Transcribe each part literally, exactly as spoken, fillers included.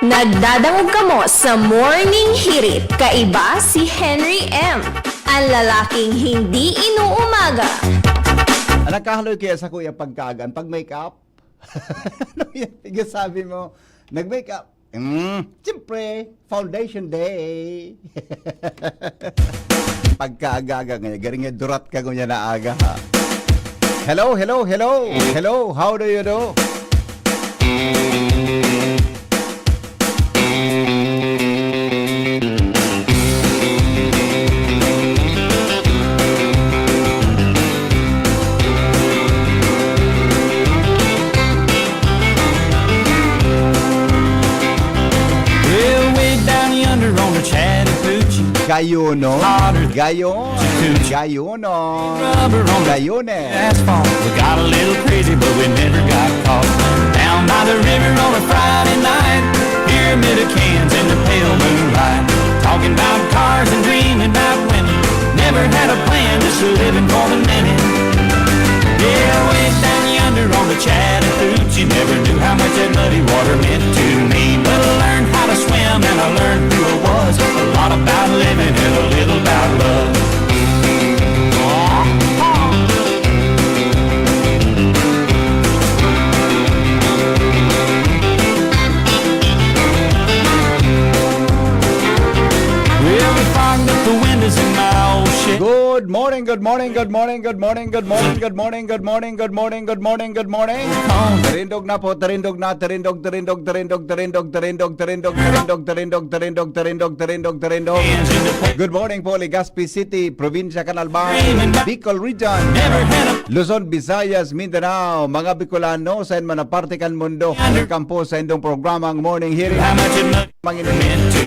Nagdadangog kamo sa Morning Hirit. Kaiba si Henry M, ang lalaking hindi inuumaga. Ah, nagkahaloy kaya sa kuya pagkaagan, pag make up? Ano yan? Ikaw sabi mo, nag-make up? Mm, siyempre, foundation day. Pagkaaga-aga ngayon, garing nga durat ka ngunyan na aga, ha? Hello, hello, hello. Hello, how do you do? Well, way down yonder on the Chattahoochee, Gayono. Gayon. Gayono. rubber on the Gayones. asphalt. We got a little crazy, but we never got caught. Down by the river on a Friday night, pyramid of cans in the pale moonlight. Talking about cars and dreaming about women. Never had a plan, just living for the minute. Yeah, way down yonder on the Chattahoochee, never knew how much that muddy water meant to me. But I learned how to swim and I learned who I was. A lot about living and a little about love. Well, we fogged up the windows in my old shed. Good morning, good morning, good morning, good morning, good morning, good morning, good morning, good morning, good morning, good morning. Tarindog na po, tarindog na, tarindog, tarindog, tarindog, tarindog, tarindog, tarindog, tarindog, tarindog, tarindog, tarindog, tarindog, tarindog, tarindog. Good morning po, Legazpi City, Probinsya Canalban, Bicol Region, Luzon, Visayas, Mindanao, mga Bicolano, sa man na parte kan mundo. Welcome po sa indong programang Morning Hearing. Mangin-,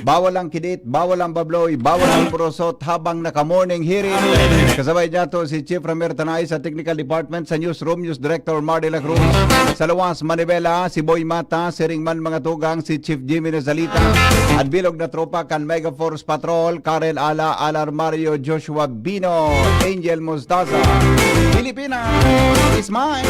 bawal ang kidit, bawal ang babloy, bawal ang purosot habang naka-morning hearing. Kasabay niya to si Chief Ramir Tanay sa Technical Department, sa Newsroom, News Director Mar de la Cruz. Sa Luwas, Manibela, si Boy Mata, siring man mga tugang, si Chief Jimmy Nazalita. At bilog na tropa kan Mega Force Patrol, Karen Ala, Alar Mario, Joshua Bino, Angel Mostaza. Pilipinas is mine.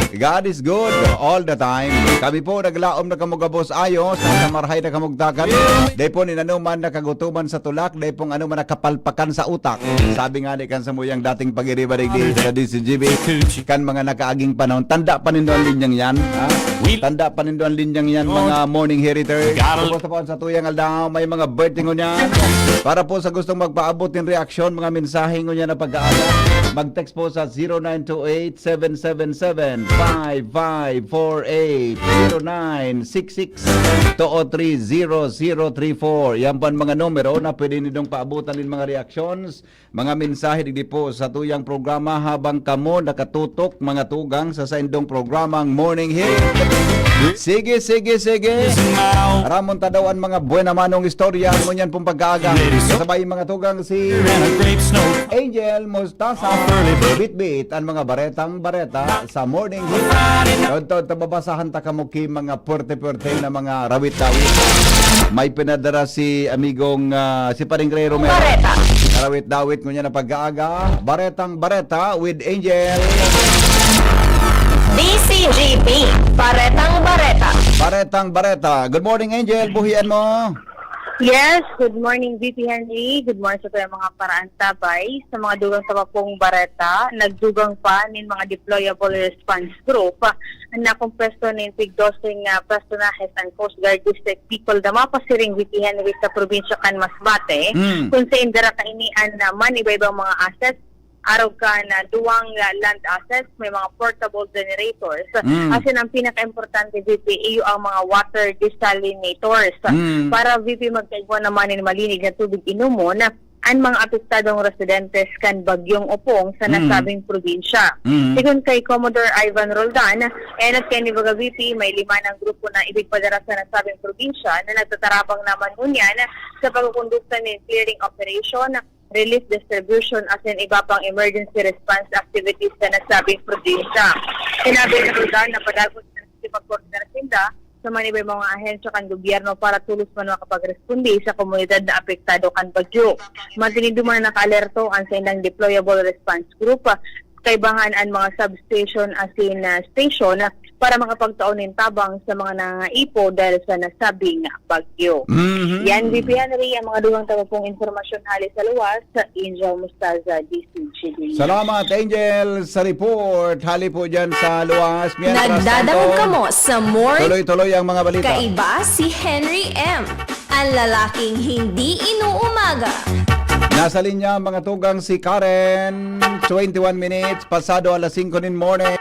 God is good all the time. Kami po naglaom na kamo gabos ayos, nasa marhay na kamugtakan. Dai po nin anoman nakagutuman sa tulak, dai pong anoman nakapalpakan sa utak. Sabi nga ni kan samuyang dating pagiribarig di sa D C G B, kan mga nakaaging panahon, tanda pa nindo ang linyang yan, ha? Tanda pa nindo ang linyang yan, mga morning hearing. Kumusta po sa tuyang aldaw? May mga birthday ngunyan. Para po sa gustong magpaabot ng reaksyon, mga mensahe ngunyan na pag-aaga, mag-text po sa zero nine two eight, seven seven seven, five five four eight, zero nine six six, two oh three, zero zero three four. Yan po ang mga numero na pwede nindong paabutan nin mga reactions, mga mensahe digdi po sa tuyang programa habang kamo nakatutok, mga tugang, sa saindong programang Morning Hit. Sige, sige, sige. Ramon ta daw ang mga buena manong istorya ngunyan pong pag-aaga. Kasabay mga tugang si Angel Mostaza. Bitbit ang mga baretang bareta sa Morning Hit. Todtod ta babasahan ta kamo ki mga puwerte-puwerte na mga rawit-dawit. May pinadara si amigong, ah, si Paring Ray Romero. Bareta. Rawit-dawit ngunyan na pag-aaga. Baretang Bareta with Angel. D C G B, Baretang Bareta. Baretang Bareta. Good morning, Angel. Buhian mo. Yes, good morning, V P Henry. Good morning sa tuyang mga paraantabay. Sa mga dugang sa Papong Bareta, nagdugang pa nin mga deployable response group na kumpwesto nin tig doseng, ah, personahes ang Coast Guard District Bicol, Damapa siring V P Henry sa probinsya kan Masbate. Mm. Kung sa indara kainian naman, iba-ibang mga assets, arog kan, ah, duwang, ah, land assets, may mga portable generators. Mm. Asin ang pinaka-importante, V P, iyo ang mga water desalinators. Mm. Para, V P, magkaigwa naman nin malinig na tubig inomon, ang mga apektadong residentes kan Bagyong Opong sa Mm. nasabing probinsya. Mm. Sigon kay Commodore Ivan Roldan, enot kay Nibaga V P, may lima nang grupo na ibigpadara sa nasabing probinsya na nagtatarabang naman ngunyan sa pagkukondukta nin clearing operation, relief distribution, asin iba pang emergency response activities sa nasabing probinsya. Sinabi ni Roldan na padagos na sa pagkoordinar sinda sa maniba mga ahensya kan gobyerno para tulos man makapagresponde sa komunidad na apektado kan bagyo. Mantinido man na nakaalerto ang saindang deployable response group, kaibahan an mga substation asin, ah, station para makapagtao nin tabang sa mga nangangaipo dahil sa nasabing bagyo. Mhm. Yan, V P Henry, ang mga dugang taga pong impormasyon hali sa luwas sa Angel Mostaza, D C G D. Salamat, Angel, sa report. Hali po dyan sa luwas. Mientras Nagdadangog tanto, kamo sa More tuloy-tuloy ang mga balita. Kaiba si Henry M, ang lalaking hindi inuumaga. Nasa linya, mga tugang, si Karen. Twenty-one minutes pasado alas singko nin morning.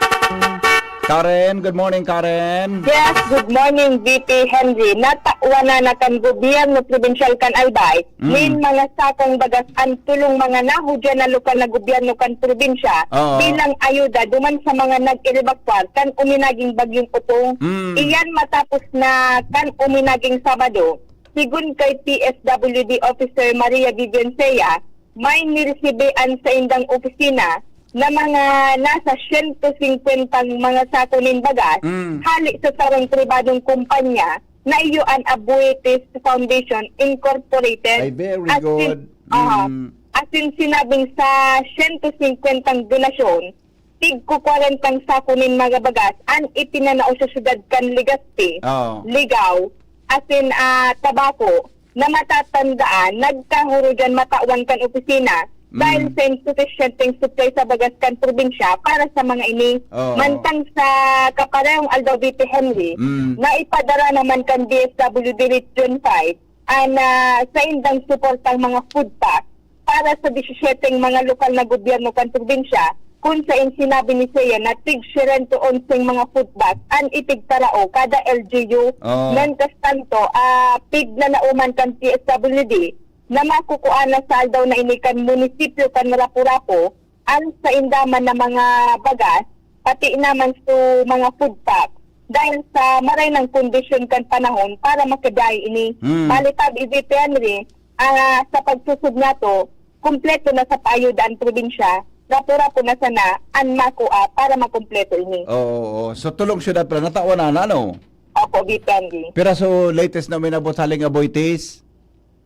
Karen, good morning, Karen. Yes, good morning, V P Henry. Natawan na kan gobyerno probinsyal kan Albay, Mm. nin mga sakong bagas an tolong mga nahudyan na lokal na gobyerno kan probinsya Oo. bilang ayuda duman sa mga nag-ebakwar kan uminaging bagyong Otong. Mm. Iyan matapos na kan uminaging Sabado, sigon kay P S W D Officer Maria Vivian Sea, may niresibi an saindang opisina na mga nasa siyento singkwentang mga sako nin bagas Mm. hali sa sarong pribadong kumpanya na iyo an Aboitiz Foundation Incorporated. Ay, very Asin, good. aha. Mm. Asin sinabing sa siyento singkwentang donasyon, tig-kwarentang sako nin mga bagas an itinanao sa syudad kan Legazpi, Oo. Ligao, asin, ah, Tabaco, na matatandaan, nagkahurot diyan matawan kan opisina dahil Mm. sa insupisyenteng supply sa bagas kan probinsya para sa mga ini. Oo. Mantang sa kaparehong aldaw, V P Henry, Mm. naipadara naman kan D S W D Region five an, ah, saindang suportang mga food pack para sa disisiete mga lokal na gobyerno kan probinsya, kun saen sinabi ni Sea na tig siyento onseng mga food bag an itigtarao kada L G U. Oh. Mientras tanto, ah, pignanao man kan P S W D na makukuha na sa aldaw na ini kan munisipyo kan Rapu-Rapu an sainda man na mga bagas, pati naman sa mga food pack, dahil sa maray nang kondisyon kan panahon para makadai ini. Hmm. Bali, tab, V P Henry, ah, sa pagsusog nato, kumpleto na sa paayuda an probinsya, Rapu-Rapu na sana an makua para makumpleto ini. Oo, oo. So, tolong syudad pala, natawan na, ano? Opo, V P Henry. Pira so latest na uminabot hali nga Aboitiz?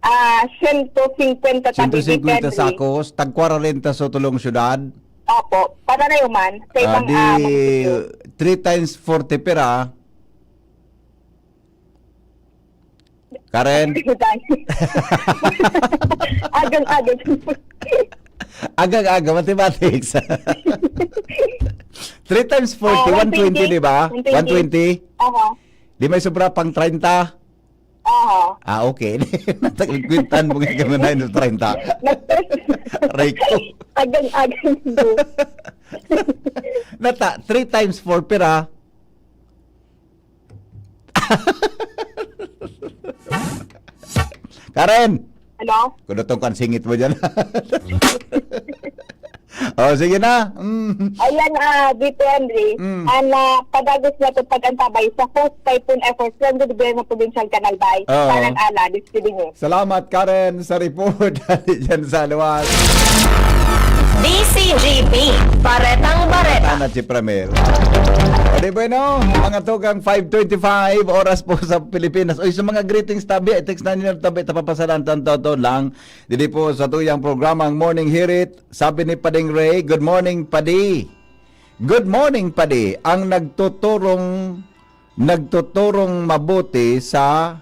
Ah, siyento singkwenta tabi, Siyento singkwenta V P Henry. Sakos, tag kwarenta so tolong syudad? Opo, parehas man, sa Ah, ibang, di ah, munisipyo. Three times forty pira? Karen? Agang-agang. Agang-aga, mathematics. Three times forty, Ah, one twenty, one twenty. Di ba? One twenty. One twenty? Aha. Di may sobra pang treinta? Aha. Ah, okay. Natagal kwentahan mo nga ka man na treinta. Aray ko. Agang-agang. Nata, three times four, pira? Karen! Ano? Kudutong kan singit mo dyan. Oh, sige na. Mm. Ayan, ah, V P Henry, Mm. ang, ah, padagos na itong pag-antabay sa post-typhoon efforts ng Gobyerno Probinsyal kan Albay. Oo. Karen Ala, despedimos. Salamat, Karen, sa report. Dyan sa luwas. D C G P, Baretang Bareta. Tana si Pramil. O di bueno, mga tugang, five twenty-five, oras po sa Pilipinas. Uy, sa mga greetings, tabi, text na ninyo, tabi, tapapasalan, tanto lang. Dili po sa tuyang programa, ang Morning Hirit, sabi ni Pading Ray, "Good morning, Padi." Good morning, Padi. Ang nagtuturong, nagtuturong mabuti sa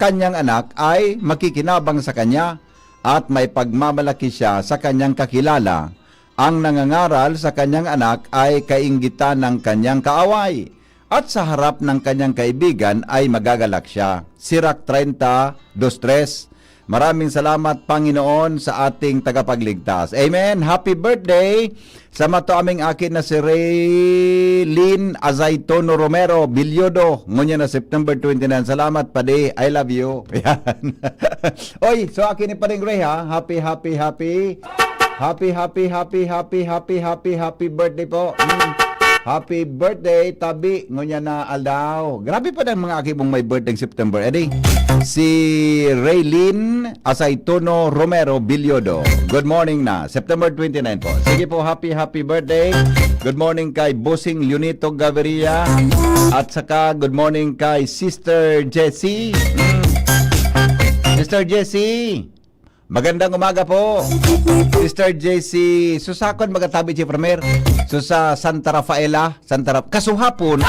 kanyang anak ay makikinabang sa kanya at may pagmamalaki siya sa kanyang kakilala. Ang nangangaral sa kanyang anak ay kainggitan ng kanyang kaaway at sa harap ng kanyang kaibigan ay magagalak siya. Sirach treinta, dos tres. Maraming salamat, Panginoon, sa ating tagapagligtas. Amen. Happy birthday sa mato aming aki na si Raylene Azaytono Romero Bilyodo. Ngunyan na September twenty-nine. Salamat, Padi. I love you. Yan. Oy, so aki ni Pading Ray, ha? Happy, happy, happy. Happy, happy, happy, happy, happy, happy, happy birthday po. Mm. Happy birthday, tabi, ngunyan na aldaw. Grabe pa ang mga aki mong may birthday September. Edi, si Raylene Asaytuno Romero Bilyodo. Good morning na. September twenty-nine po. Sige po, happy, happy birthday. Good morning kay Bossing Leonito Gaviria. At saka, good morning kay Sister Jessie. Mm. Sister Jessie, Magandang umaga po, Mister J C. Susakon, magatabi si Pramer. So, sa Santa Rafaela, Santa Raf-, kasuhapon,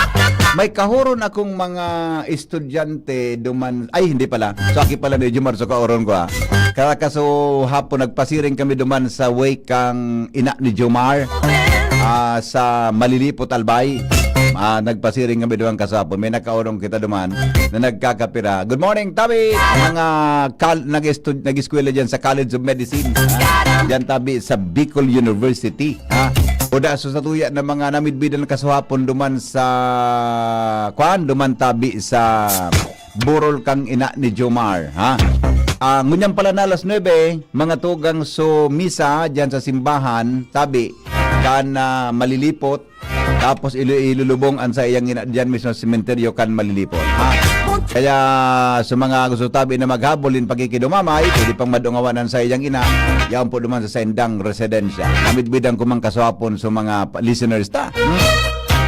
may kahoron akong mga estudyante duman. Ay, hindi pala. So, aki pala ni Jomar, so kaoron ko, ah. Kaya kasuhapon, nagpasiring kami duman sa way kang ina ni Jomar, ah, sa Malilipot, Albay. Ah, nagpasiring kami duman kasuhapon. May nakaorong kita duman na nagkakapira. Good morning, tabi! Mga kal-, nag-estud-, nag-eskwela dyan sa College of Medicine. Ha? Dyan tabi sa Bicol University. Ha? O da, so sa tuya na mga namidbidan kasuhapon duman sa, kwan, duman tabi sa burol kang ina ni Jomar. Ha? Ah, ngunyan pala na alas nuebe, mga tugang so misa dyan sa simbahan, tabi, kan, ah, Malilipot, tapos ilu-, ilulubong an saiyang ina diyan mismo sa sementeryo kan Malilipon. Ha? Kaya sa mga gusto tabi na maghabol in pakikidumamay, pwede pang madungawan an saiyang ina, yaon po duman sa saindang residensya. Namidbidan ko man kaswapon sa mga pa-, listeners ta. Hmm?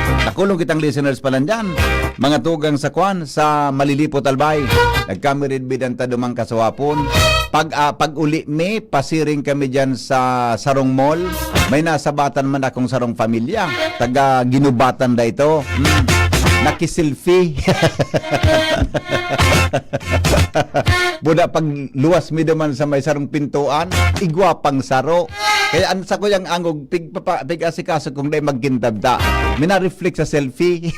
Nakulong kitang listeners pala dyan. Mga tugang sa kwan, sa Malilipot, Albay. Nagkamiridbidan ta dumang kaswapon. Pag, ah, pag uli mi, pasiring kami dyan sa sarong mall. May nasabatan man akong sarong pamilya. Taga Ginubatan da ito. Hmm. Nakiselfie. Buda pag luwas mi duman sa may sarong pintuan, igwa pang saro. Kaya ang sa kuyang angog, pig-, papa-, pig-asikaso kung dai magkintab ta. Mina-reflect sa selfie.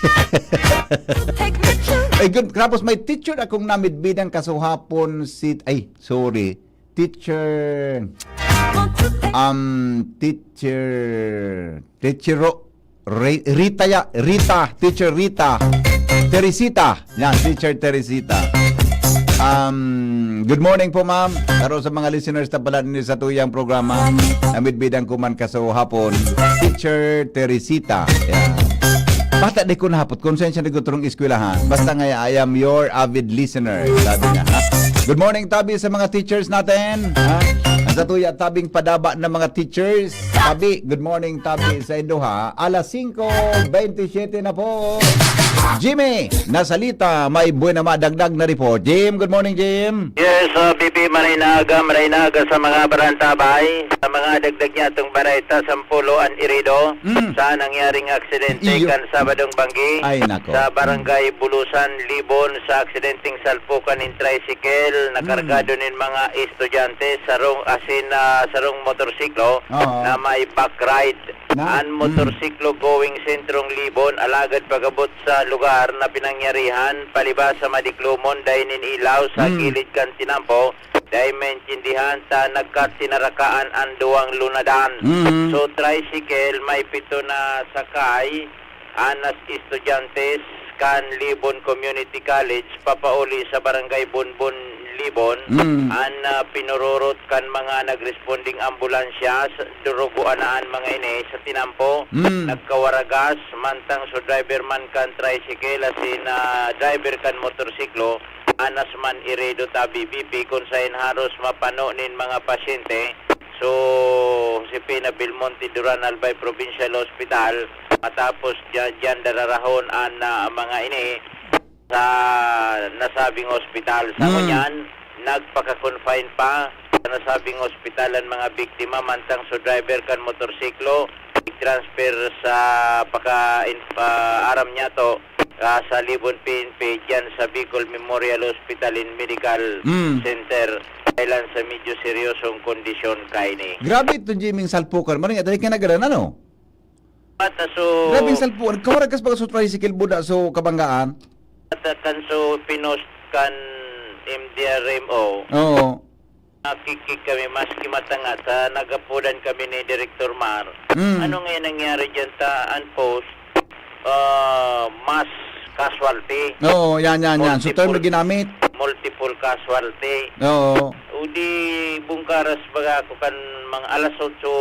Ay, good. Tapos may teacher akong namidbidan kasuhapon si, ay, sorry. Teacher, um, teacher, teacher Ro-, Re-, Rita ya, Rita, Teacher Rita, Teresita. Yan, Teacher Teresita. Um, good morning po, ma'am. Pero sa mga listeners na pala ni sa tuyang programa, namidbidan ko man kaso hapon, Teacher Teresita. Yan. Bata di ko nahapot, konsensya na guturong eskwelahan. Basta nga, I am your avid listener, sabi niya. Ha? Good morning, tabi sa mga teachers natin. Ha? Ang sa tuya, tabing padaba ng mga teachers. Tabi, good morning, tabi sa indo, ha. Alas singko bentisiete na po. Jimmy, nasalita, may buena madagdag na report. Jim, good morning, Jim. Yes, uh, P P, maray na aga, maray na aga sa mga barantabay. Sa mga dagdag niya itong bareta, sampulo an irido Mm. sa nangyaring aksidente Iyo. kan Sabadong Banggi Ay, nako. sa Barangay Bulusan, Libon, sa aksidenteng salpukan nin tricycle na Mm. kargado nin mga estudyante, sarong asin, ah, sarong motorsiklo Oo. na may back ride. Na? An Mm. motorsiklo going sentrong Libon, alagad pag-abot sa lugar na pinangyarihan, palibas sa Madiklomon, dai nin ilaw sa Mm. gilid kan tinampo, dai maintindihan ta nagkatinarakaan an duwang lunadan. Mm. So, tricycle, may pito na sakay, anas estudyante kan Libon Community College papauli sa Barangay Bonbon, Libon, Mm. an, ah, pinururot kan mga nagresponding ambulansya sa durugo anaan mga ini sa tinampo. Mm. Nagkawaragas, mantang so driver man kan tricycle asin, ah, driver kan motorsiklo, anas man irido tabi, P P, kun saen haros mapano nin mga pasyente. So, si Pina Belmonte Duran Albay Provincial Hospital, matapos dya-, dyan dararahon an, ah, mga ini sa nasabing ospital. Sa Mm. ngunyan, nagpaka-confine pa sa nasabing ospital an mga biktima, mantang so driver kan motorsiklo, i-transfer sa paka-, in-, pa-, aram niya to, ah, sa Libon P N P, dyan sa Bicol Memorial Hospital and Medical Mm. Center, dahil sa medyo seryosong kondisyon kaini. Grabe ito, Jimmy, salpukan. Maring, atay ka nagaran, ano? At, ah, so, Grabe yung salpukan. Kawarag kas baga sa tricycle, buda, so, kabanggaan. At, ah, kan so, pinost kan M D R M O, Oo. nakikik kami, maski matanga, sa nagapodan kami ni Director Mar. Mm. Ano nga yung nangyari dyan ta, unpost? Ah, mass casualty. Oo, yan, yan, yan. So, Multiple term na ginamit. multiple casualty. Oo. O di, bungkaras baga ako kan mga alas otso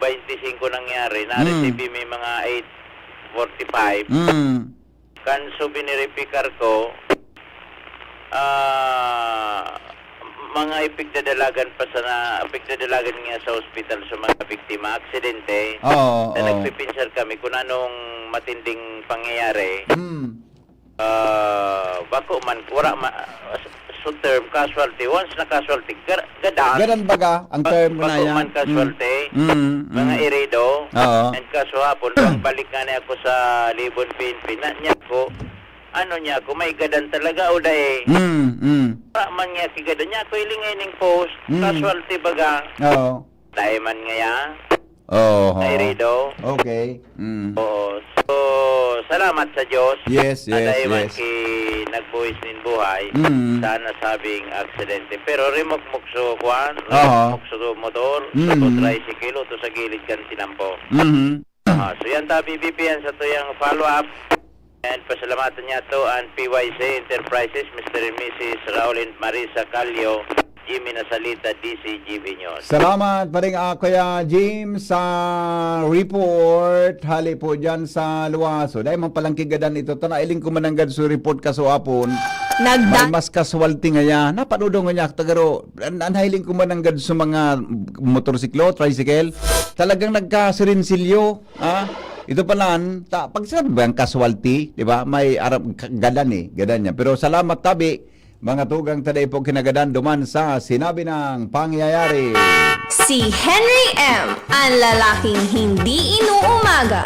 beinti singko nangyari, Mm. na-receive mi mga eight forty-five. Mm. Kan so biniripikar ko, ah, mga ipigdadalagan pa sana, ipigdadalagan niya sa ospital sa mga biktima, aksidente. Oo, Na oo. nagpipinsar kami kung anong matinding pangyayari. Mm. Ah, bako man, wala ma-, s-, s-, So, term, casualty. Once na casualty, gar- gadan. Gadan baga ang Ba- term na bako yan. man casualty, Mm. Mm, mga mm. irido. Oo. And kaso hapon, balik nga na ako sa Libon P N P, na niya ko, ano niya ako, may gadan talaga o dai? Mm, mm. Wala man niya kigadan niya ako, iling ining post, Mm. casualty baga. Oo. Dai man ngaya. Oho. Ay, Rido. Okay. Mm. Oo. So, salamat sa Diyos. Yes, yes, Dai man yes. ki nagbuhis nin buhay Mm. sa nasabing aksidente. Pero rimukmok so, kwan, Oho. rimukmok so motor, Mm. so tricycle, o to sa gilid kan tinampo. Mhm. Ah, so yan ta, B B P, yan sa tuyang follow-up. And pasalamatan niya to ang P Y C Enterprises, Mister and Missus Raul and Marisa Calio, Jimmy Nasalita, D C G B News. Salamat, paring, ah, Kuya Jim, sa report. Hali po dyan sa Luwaso. Dahil man palang kigadan ito. Tana, iling ko mananggad sa report kaso apon. Nagda- May mas casualty ngaya. Napanudong nga niya, tagaro, an, an hiling ko mananggad sa mga motorsiklo, tricycle. Talagang nagkasirinsilyo. Ah, ito pala, ta, pag sinabi ba ang casualty, di ba? May arab, ka- gadan eh, gadan niya. Pero salamat tabi, mga tugang taday po kinagadan duman sa sinabi ng pangyayari. Si Henry M, ang lalaking hindi inuumaga.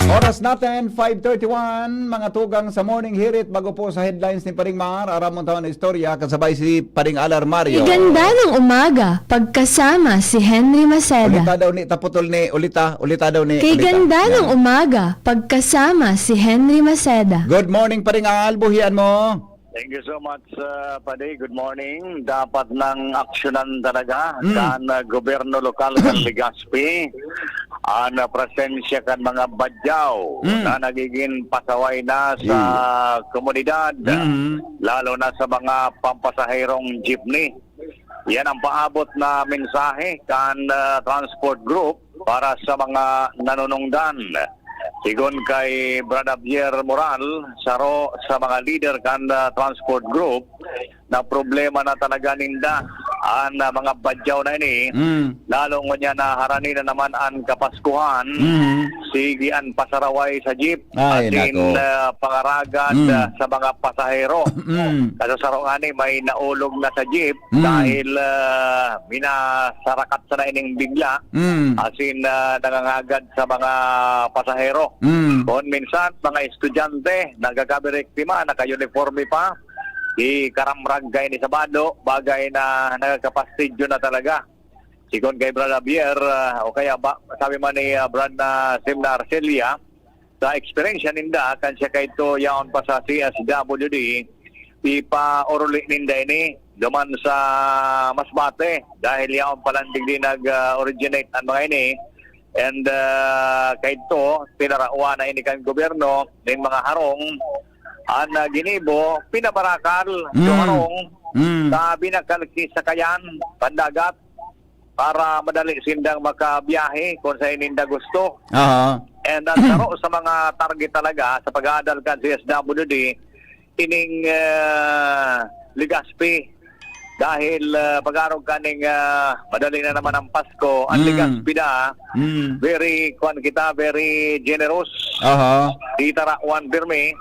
Oras natin, five thirty-one, mga tugang sa Morning Hirit. Bago po sa headlines ni Paring Mar, aram mo taon na istorya, kasabay si Paring Alar Mario. Iganda ng umaga. Pagkasama si Henry Maceda. Ulita daw ni, taputol ni, ulita, ulita daw ni, Kay ulita. ganda ng Yan. umaga, pagkasama si Henry Maceda. Good morning, Paring Al. Buhian mo. Thank you so much, uh, Padi. Good morning. Dapat nang aksyonan talaga Mm. kan, uh, gobyerno lokal kan Legazpi ang, uh, presensya kan mga badyaw Mm. na nagiging pasaway na sa Iya. komunidad, Mm. lalo na sa mga pampasaherong jeepney. Yan ang paabot na mensahe kan, ah, transport group para sa mga nanunungdan. Sigon kay Brad Javier Moral, saro sa mga leader kan, ah, transport group, na problema na talaga ninda an, ah, mga badyaw na ini, Mm. lalo ngunyan na harani na naman an Kapaskuhan, Mm. sige an pasaraway sa jeep, Ay, asin, nako. ah, pangaragad, Mm. ah, sa mga pasahero. Mm. Kasasaro ngani, may naulog na sa jeep Mm. dahil, ah, minasarakat sana ining bigla, Mm. asin, ah, nangangagad sa mga pasahero. Mm. Kun minsan, mga estudyante, nagkakabiriktima, naka-uniforme pa, ikaramrag kaini sa bado, bagay na nagkakapastidyo na talaga. Sigon kay Brad Javier, ah, o kaya ba, sabi man ni, ah, Brad na Sim na Arcelia, sa eksperyensya ninda, kan siya kaito yaon pa sa C S W D, ipaoruli ninda ini duman sa Masbate, dahil yaon pa lang digdi nag, ah, originate ang mga ini. And, ah, kaito, tinarawan na ini kan gobyerno, ning mga harong, ang, ah, ginibo, pinabarakal, so Mm. harong, Mm. sa binakal ki sakayan, pandagat, para madali sindang makabiyahe kung sa ininda gusto. Aha. And ang saro sa mga target talaga sa pag-aadal kan C S W D, ining, ah, Legazpi. Dahil, ah, pag-arog kaning, ah, madali na naman ang Pasko, ang Mm. Legazpi da, Mm. very, kuwan kita, very generous. Aha. Di tarawan pirmi.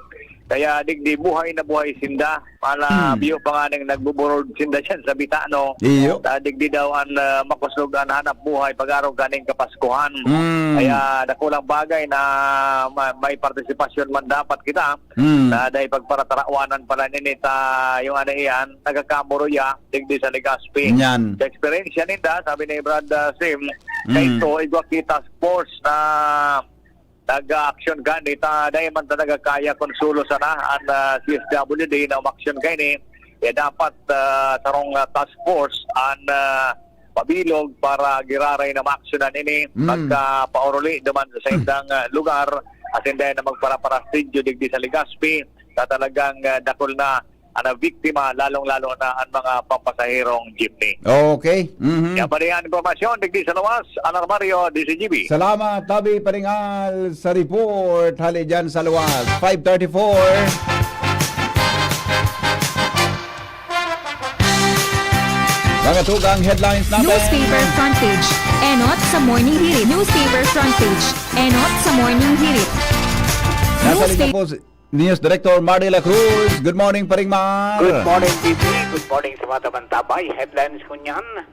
Kaya digdi, buhay na buhay sinda. Pala, Hmm. biyo pa nga nang nagbuburod sinda dyan sa Bitano. Iyo. Ta digdi daw an, ah, makusog an hanap buhay pag-arog kaning Kapaskuhan. Hmm. Kaya dakulang bagay na ma-, may partisipasyon man dapat kita Hmm. na dahil pagparatarawanan pala nini ta yung ano iyan, nagkakamuruya, digdi sa Legazpi. Yan. Sa eksperyensya ninda, sabi ni Brad, ah, Sim, Hmm. kaito, igwa ki task force na nag-a-action gani ta, dai man talaga kaya kun solo sana an, ah, C S W D na umaksyon kaini. Kaya dapat, ah, sarong, ah, task force an, ah, mabilog para giraray na maaksyonan ini Mm. pagkapaoruli duman sa saindang, ah, lugar, asin dai na magparaparastidyo digdi sa Legazpi, ta talagang, ah, dakul na ang nabiktima, lalong-lalo na ang mga pampasaherong jeepney. Okay. Mhm. Yan pa rin ang impormasyon, digdi sa luwas, Alarmario, D C G B. Salamat, tabi paringal sa report. Hali dyan sa luwas. Five thirty-four. Mga tugang headlines natin. Newspaper front page. Enot sa Morning Hirit. Newspaper front page. Enot sa Morning Hirit. Nasa linya Newspaper po si News Director Mardy La Cruz. Good morning, Paring Mar. Good morning, T V. Good morning sa mga tabantabay. Headlines ko niyan.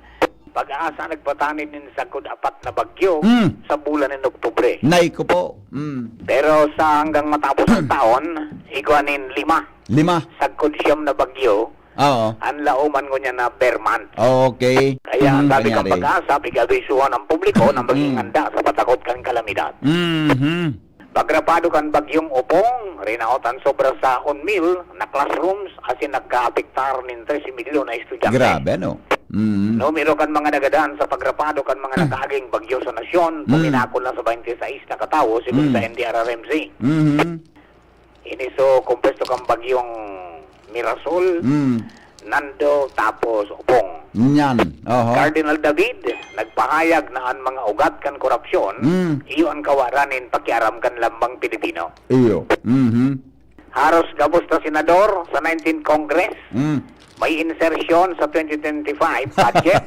Pag-asa nagpatanid nin sagkod apat na bagyo Mm. sa bulan ng Oktubre. Nay ko po. Mm. Pero sa hanggang matapos ang taon, igwa nin lima. Lima. Sagkod siyam na bagyo, Oo. ang lauman ko niya na bear month. Okay. Kaya ang Mhm, sabi kang kanyari. Pag-asa, pig-abisohan ang publiko na maging Mm. handa sa patakot kan kalamidad. Mhm. Pagrapado kan Bagyong Opong, rinaot an sobra sa un mil na classrooms asin nagkaapektar nin trese milyon na estudyante. Grabe, ano? Mm. Numero kan mga nagadan sa pagrapado kan mga Hmm. nakaaging bagyo sa nasyon, Hmm. puminakol na sa baynte sais na katawo, sigon Hmm. sa N D R R M C. Mhm. Ini so kompuesto kan Bagyong Mirasol, Mm. Nando, tapos Opong. Nyan. Oho. Cardinal David nagpahayag na an mga ugat kan korupsyon, Mm. iyo an kawaran nin pakiaram kan lambang Pilipino. Iyo. Mhm. Haros gabos na senador sa nineteenth Congress, Mm. may insertion sa twenty twenty-five budget,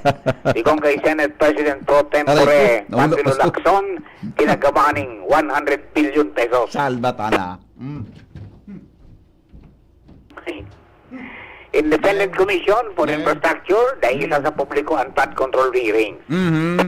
sigon kay Senate President Pro Tempore Aray ko, nahulog Pangulo pa sa- Lacson, pinagkamaning one hundred billion pesos. Salbat ana. Mm. Independent Commission for Eh. Infrastructure, dai Mm. isa sa publiko ang flood control hearings. Mhm.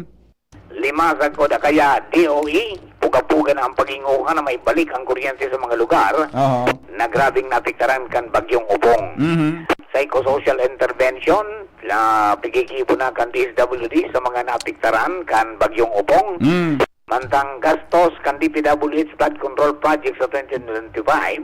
Lima, sagkod kaya D O E, puga-puga na ang paghinguha na maibalik ang kuryente sa mga lugar Oho. na grabing naapektaran kan Bagyong Opong. Mhm. Psychosocial intervention, na pigigibo na kan D S W D sa mga naapektaran kan Bagyong Opong. Mm. Mantang gastos kan D P W H flood control project sa twenty twenty-five,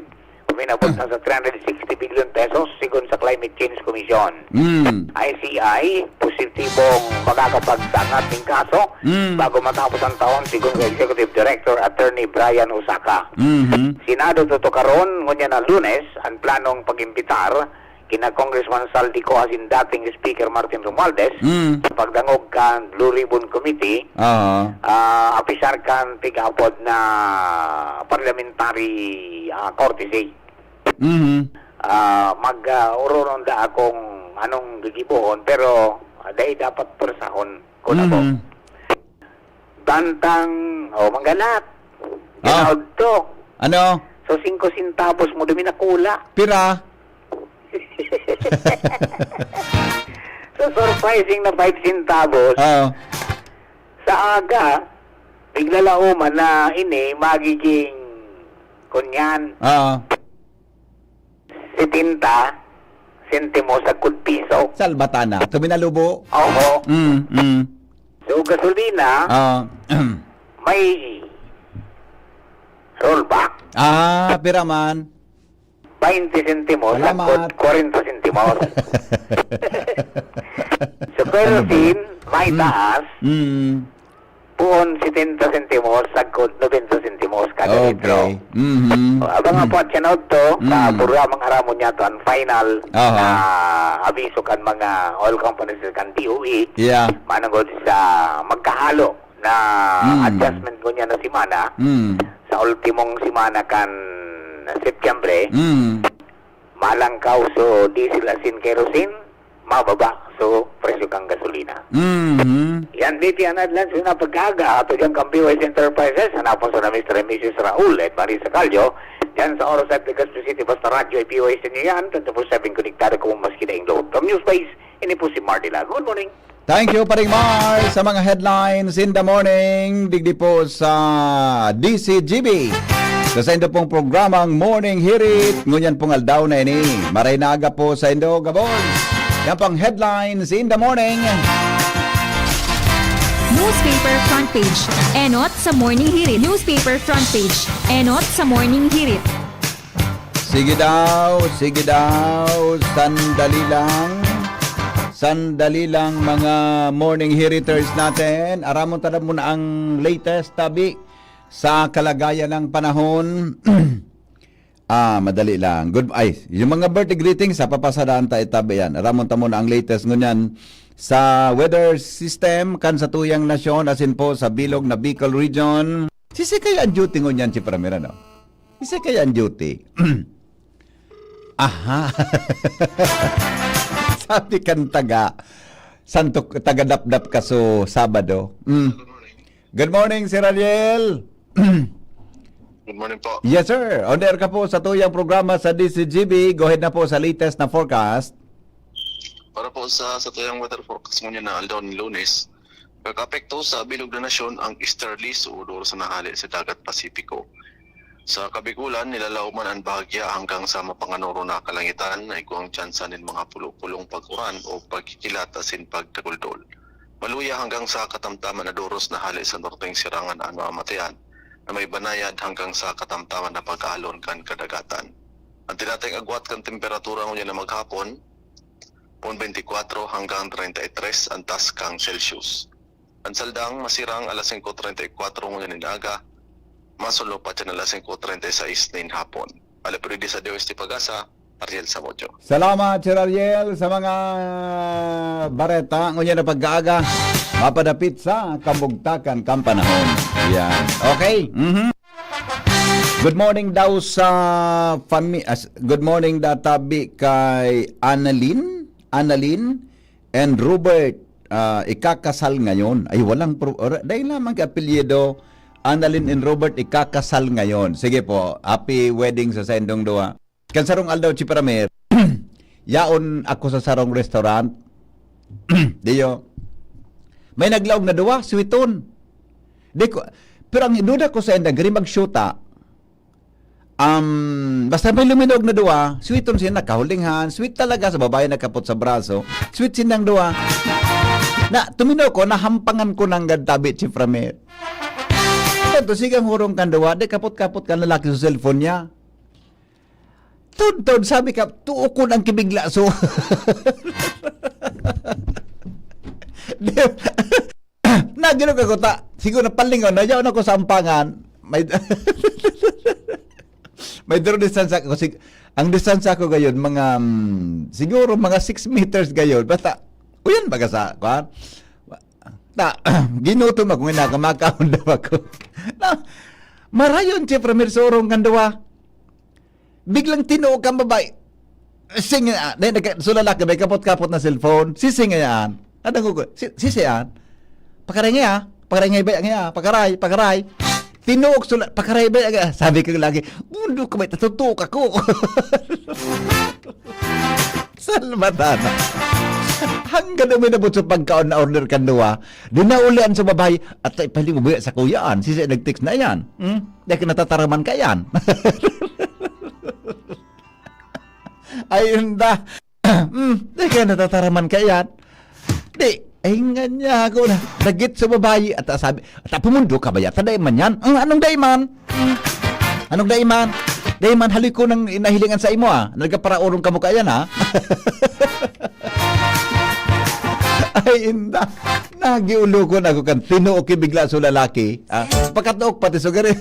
uminabot na sa three hundred sixty billion pesos, sigon sa Climate Change Commission. Mm. I C I, positibong makakapagsangat nin kaso Mm. bago matapos ang taon, sigon kay Executive Director Attorney Brian Osaka. Mhm. Senado tutukaron ngunyan na Lunes ang planong pag-imbitar kina Congressman Saldico asin dating Speaker Martin Romualdez Mm. sa pagdangog kan Blue Ribbon Committee, Aha. ah, apisar kan pig-aapod na parliamentary, ah, courtesy. Mhm. Ah, mag, ah, ururon da akong anong gigibohon, pero, ah, dai dapat persahon ko na po. Mhm. Bantang, oh, manggalat. Ah. Ginaod to. Ano? So, singko centavos mo, dumi na kula. Pira? So, surprising na five centavos. Ah. Sa aga, bigla lauman na ini magiging, kunyan, Ah. setenta sentimos sagkod piso. Salbat ana. Tuminalubo. Oho. Mm, mm. So, gasolina, Ah. may rollback. Ah, pira man? Baynte sentimos, Salamat. sagkod kwarenta sentimos. So, kerosene, may Mm. taas, Mm. puon setenta sentimos, sagkod nobenta sentimos kada litro. Okay. Mhm. O, abang nga po at siya na udto, sa Mm. programang Aramon Niyato, ang final Aha. na abiso kan mga oil companies kan D O E, Yeah. manungod sa magkahalo na Mm. adjustment ngunyan na semana, Mm. sa ultimong semana kan Setyembre, Mm. malangkaw so diesel asin kerosene, mababa so presyo kan gasolina. Mhm. Yan, B P N Headlines, una pagkaaga, ato dyan kan B Y S Enterprises, hanapon sa na Mister and Missus Raul at Marisa Callo, dyan sa Oros at Legazpi City, basta radyo ay B Y S ninyo yan, twenty-four seven konektado kamo maski daing loob kan News Space, ini po si Mardy La. Good morning. Thank you, Paring Mar, sa mga headlines in the morning, digdi po sa D C G B. Sa saindo pong programang Morning Hirit, ngunyan pong aldaw na ini. Maray na aga po saindo, gabos. Yan pang headlines in the morning. Newspaper front page. Enot sa Morning Hirit. Newspaper front page. Enot sa Morning Hirit. Sige daw, sige daw. Sandali lang. Sandali lang, mga morning hiriters natin. Aramon ta na muna ang latest tabi sa kalagayan ng panahon. Ah, madali lang. Good, ay, yung mga birthday greetings, sa papasadaan ta itabi yan. Aramon ta muna ang latest ngunyan sa weather system kan sa tuyang nasyon, asin po sa bilog na Bicol region. Sisi kaya ang duty ngunyan si Pramira, no? Sisi kaya ang duty? Aha. Sabi kan taga, Santo, taga Dapdap Kaso, Sabado. Mm. Good morning, Sir Ariel. Good morning po. Yes, sir. On air ka po sa tuyang programa sa D Z G B. Go ahead na po sa latest na forecast. Para po sa, sa tuyang weather forecast ngunyan na aldaw ni Lunes, kakaapekto sa bilog na nasyon ang easterlies o duro sa nahali sa Dagat Pasipiko. Sa Kabikulan, nilalaoman ang bahagya hanggang sa mapanganoro na kalangitan na igwang tsansa nin mga pulo-pulong pag-uran o pagkikilat asin pagdaguldol. Maluya hanggang sa katamtaman na doros na hali sa norteng sirangan an mamatayan na may banayad hanggang sa katamtaman na pag-alon kan kadagatan. Ang tinatayong agwat kan temperatura ngunyan na maghapon, pon twenty-four hanggang treinta y tres ang taas kan Celsius. Ang saldang masirang alas singko treinta y kuwatro ngunyan nin aga, masulop pa dyan alas singko treinta y seis nin hapon. Alipuridi sa D O S T Pag-asa, Ariel Samodio. Salamat, Sir Ariel, sa mga bareta ngunyan na pag-aaga. Mapadapit sa kabugtakan kan panahon. Yan. Okay. Mhm. Good morning daw sa fami-, as-, good morning da tabi kay Annalyn, Annalyn and Robert, ah, ikakasal ngayon. Ay, walang pro-, ora-, dahil lamang kay apelyido, Annalyn and Robert ikakasal ngayon. Sige po, happy wedding sa saindong duwa. Kan sarong aldaw, Chief Ramer, yaon ako sa sarong restaurant. Diyo. May naglaog na duwa, sweeton. Di ko, pero ang duda ko sa inda, gari magsyuta. Um, basta may luminog na duwa, sweeton siya, nakahulinghan, sweet talaga sa babae nakapot sa braso, sweet sindang duwa. Na, tumino ko, nahampangan ko nang gad tabi, Chief Ramer. Ito, sige ang hurong kan duwa, di kapot-kapot kan lalaki sa cellphone niya. Tod-tod, sabi ka, tuo ko ng kibigla. So, di, nagilog ako ta. Siguro napalingon, nayaon ako sa ampangan. May, may duro distansya ko. Sig-, ang distansya ko gayon, mga, mm, siguro mga six meters gayon. Basta, uyan baga sa, kuwan? Ta, ginutom ako, nga nakamakaon daw ako. Na, marayon, Chief Ramer, sa urong kan duwa. Biglang tinuo kan babae. Sing, ah, dahil nagka-, so lalaki, may kapot-kapot na cellphone. Sising yan. Anong ko, si, sisi yan? Pakaray nga, pakaray nga, ba nga, pakaray, pakaray. Tinuok sula, pakaray ba nga? Sabi ko lagi, "Mundo ka ba, tatutuok ako." Salmatana. Hanggang uminabot sa pagkaon na order kan duwa, di naulian sa babae, at ay, pwede mo ba sa kuyaan? Sisi nag-text na yan. Hmm? Dahil ka natataraman ka yan. Ay, inda. Hmm, di ka natataraman ka yan. Di, ay nga niya ako na. Dagit sa babae. At sabi, at pumundo ka ba yata? Dai man yan. Ang anong dai man? Hmm. Anong dai man? Dai man, haloy ko nang nahilingan sa imo, ah. Nagkaparaorong ka mo ka yan, ha? Ay, inda. Nagiulukon ako kan tinuok bigla sa lalaki. Ah, pakatuok pati sa gari.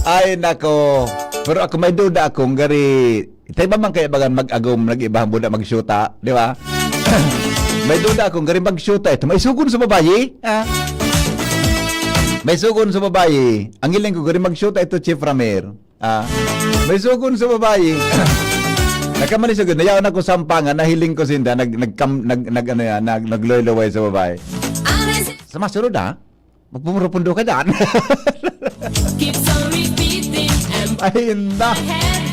Ay, nako. Pero ako may duda akong gari. Itay ba man kaya bagan mag-agom, nag-iba ang buda magsyuta, di ba? May duda akong gari magsyuta. Ito, may sugon sa babayi. Ah. May sugon sa babayi. Ang hiling ko, gari magsyuta ito, Chief Ramer. Ah. May sugon sa babayi. Nagkamali sa gud. Nayaon ako sa ampangan, nahiling ko sinda, nag, nag, nag, nag, ano yan, nag, nagluway-luway sa babayi. Sa masunod, ha? Magpumurupundo ka dyan. Keeps on repeating and Ay, inda.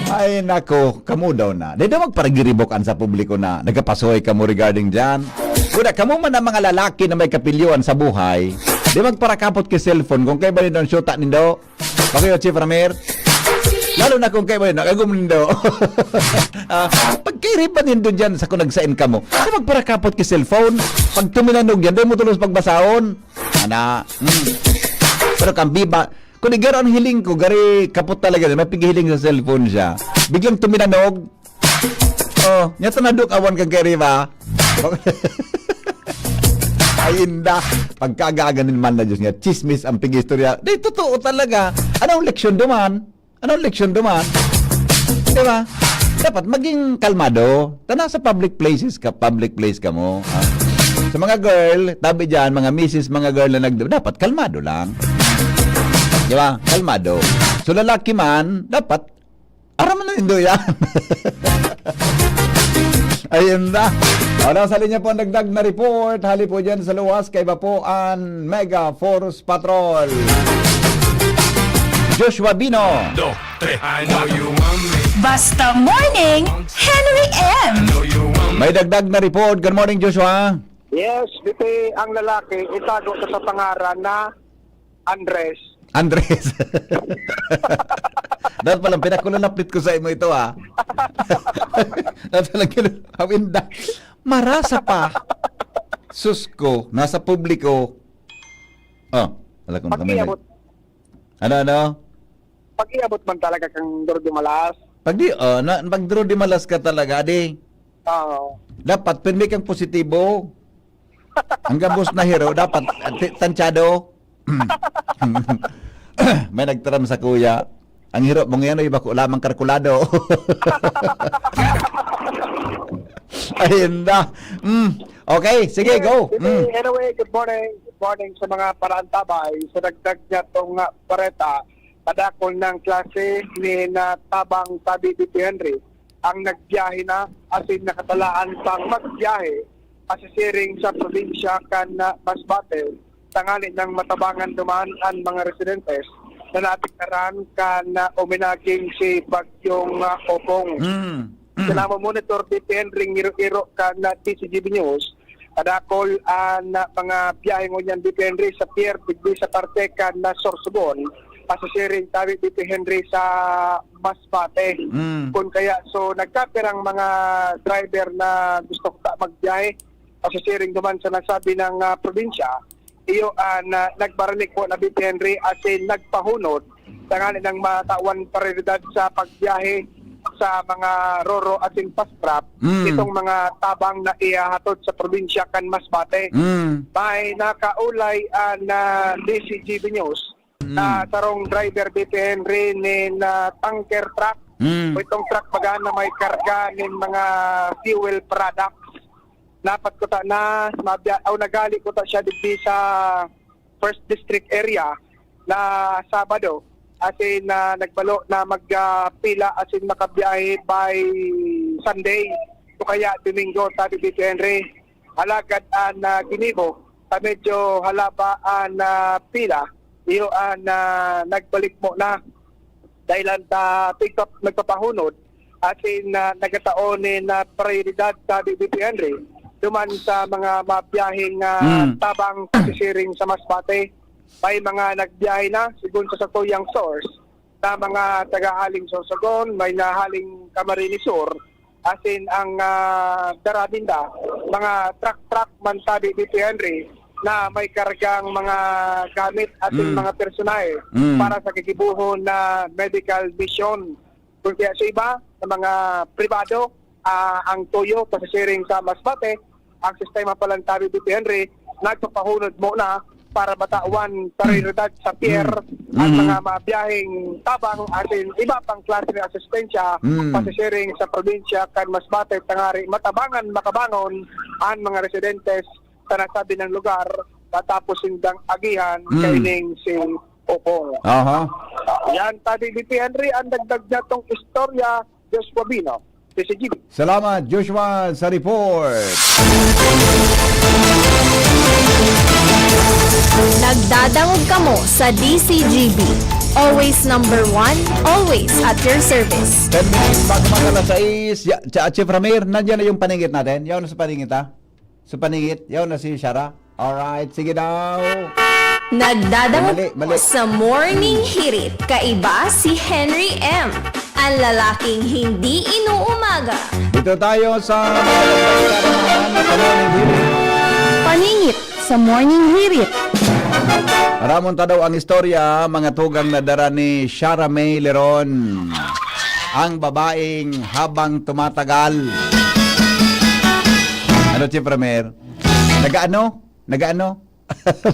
Ay, nako. Kamo daw na. Di daw magparagiribokan sa publiko na nagkapasuhay kamo regarding dyan. Kuda, kamo man ang mga lalaki na may kapilyoan sa buhay. Di magparakapot ki cellphone kung kaiba nindo ang syuta nindo. Pakuyo, Chief Ramer. Lalo na kung kaiba nindo, agom nindo. Ah, pagkairiban nindo dyan sa kung nagsain kamo. Di magparakapot ki cellphone. Pag tuminanog yan, di mo tulos pagbasahon. Ana. Hmm. Pero kan biba, kung igaro ang hiling ko, gari kapot talaga, may pighiling sa cellphone siya. Biglang tuminanog. Oh, nya tanadok awan kang kay Riva. Ay, inda. Pagkagaganin man na Diyos niya, chismis ang pig-istorya. Di, totoo talaga. Anong leksyon duman? Anong leksyon duman? Di ba? Dapat maging kalmado. Tana sa public places ka, public place ka mo. Ah. Sa mga girl, tabi dyan, mga misis, mga girl na nag-, dapat kalmado lang. Di ba? Kalmado. So, lalaki man, dapat, araman na nindo yan. Ayun na. Wala sa linya po ang dagdag na report. Hali po dyan sa luwas, kaiba po ang Mega Force Patrol. Joshua Bino. Dos, tres. I know you want me. Basta Morning, Henry M. I know you want me. May dagdag na report. Good morning, Joshua. Yes, dito ang lalaki, itago sa, sa pangaran na Andres. Andres. Dapat palang pinakulalapit ko sa imo ito, ah. Dapat palang kilo-, awinda. Marasa pa. Sus ko, nasa publiko. Oh, wala ko na kami. Pag-iabot. Ano, ano? Pag-iabot man talaga kang Duro de Malas. Pag di, oh, na, pag Duro de Malas ka talaga, di? Oo. Dapat, pirmi kang positibo. Ang gabos na hero, dapat, ah, ti-, tansyado. May nagtaram sa kuya, "Ang hero mo ngayon ay bako lamang kalkulado." Ay, inda. Mm. Okay, sige, go. Sige, Mm. anyway, good morning. Good morning sa mga paraantabay. Sa dagdag niya tong, ah, bareta, kadakol ng klase ni na Tabang Tabi Dito Henry ang nagbiyahe na, asin nakatalaan pang magbiyahe, pasisiring sa probinsya kan, ah, Masbate, tanganing matabangan duman an mga residentes na naapektaran kan, ah, uminaging si Bagyong, ah, Opong. Mm. Mm. Sa namomonitor, depende ring iro-iro kan, ah, T C G B News, kadakol an, ah, mga biyahe ngunyan depende sa pier, digdi sa parte kan, ah, Sorsogon, pasisiring tabi dito Henry sa Masbate. Mm. Kun kaya, so, nagkapirang mga driver na gusto ko ta magbiyahe, pasisiring duman sa nasabi ng, ah, probinsya, iyo, ah, na, nagbaranik po na dito Henry, asin nagpahunod tanganing matawan prioridad sa pagbiyahe sa mga roro asin pasprap Mm. itong mga tabang na ihahatod sa probinsya kan Masbate. Mm. May nakaulay, ah, na D C G B News Mm. na sarong driver dito Henry nin, ah, tanker truck. Mm. O itong truck baga na may karga nin mga fuel products. Napat ko ta na, mabya-, aw, nagali ko ta siya digdi sa First District area na Sabado. Asin, ah, nagbalo na mag, ah, pila asin makabiyahe by Sunday o kaya Domingo, sabi ni Henry. Alagad an, ah, ginibo, sa medyo halaba an, ah, pila, iyo an, ah, nagbalik mo na. Dahilan ta tigpa-, nagpapahunod, asin, ah, nagkataon nin, ah, prioridad, sabi ni Henry, duman sa mga mabiyaheng, ah, Mm. tabang pasisiring sa Masbate. May mga nagbiyahe na, sigon sa satuyang source, na mga taga-aling Sorsogon, may nahaling Camarines Sur, asin ang, ah, dara ninda, mga truck-truck man sabi ni Henry, na may kargang mga gamit asin Mm. mga personahe Mm. para sa gigibohon na medical mission. Kun kaya sa iba, sa mga pribado, ah, ang tuyo, pasisiring sa Masbate, ang sistema palantabi dito, Henry, nagpapahunod muna para matawan prioridad sa pier Mm. ang Mm. mga mabiyaheng tabang asin iba pang klase ng asistensya, Mm. pasisiring sa probinsya kan Masbate, tangari matabangan makabangon ang mga residentes sa nasabing lugar matapos sindang agihan Mm. kaining si Opong. Aha. Yan, sabi ni Henry, ang dagdag niya tong istorya, Joshua Bino, D C G B. Salamat, Joshua, sa report. Nagdadangog kamo sa D C G B. Always number one, always at your service. Ten minutes bago mag alas sais. Ya, Cha-, Chief Ramir, nandiyan na yung paningit natin. Yaw na sa paningit, ha? Sa paningit, yaw na si Shara. Alright, sige daw. Nagdadangog Mali, mali. sa Morning Hirit, kaiba si Henry M, ang lalaking hindi inuumaga. Dito tayo sa Paningit sa Morning Hirit. Ramon ta daw ang istorya, mga tugang na dara ni Shara May Leron. Ang babaeng habang tumatagal. Ano, Chief Ramir? Nagaano? Nagaano?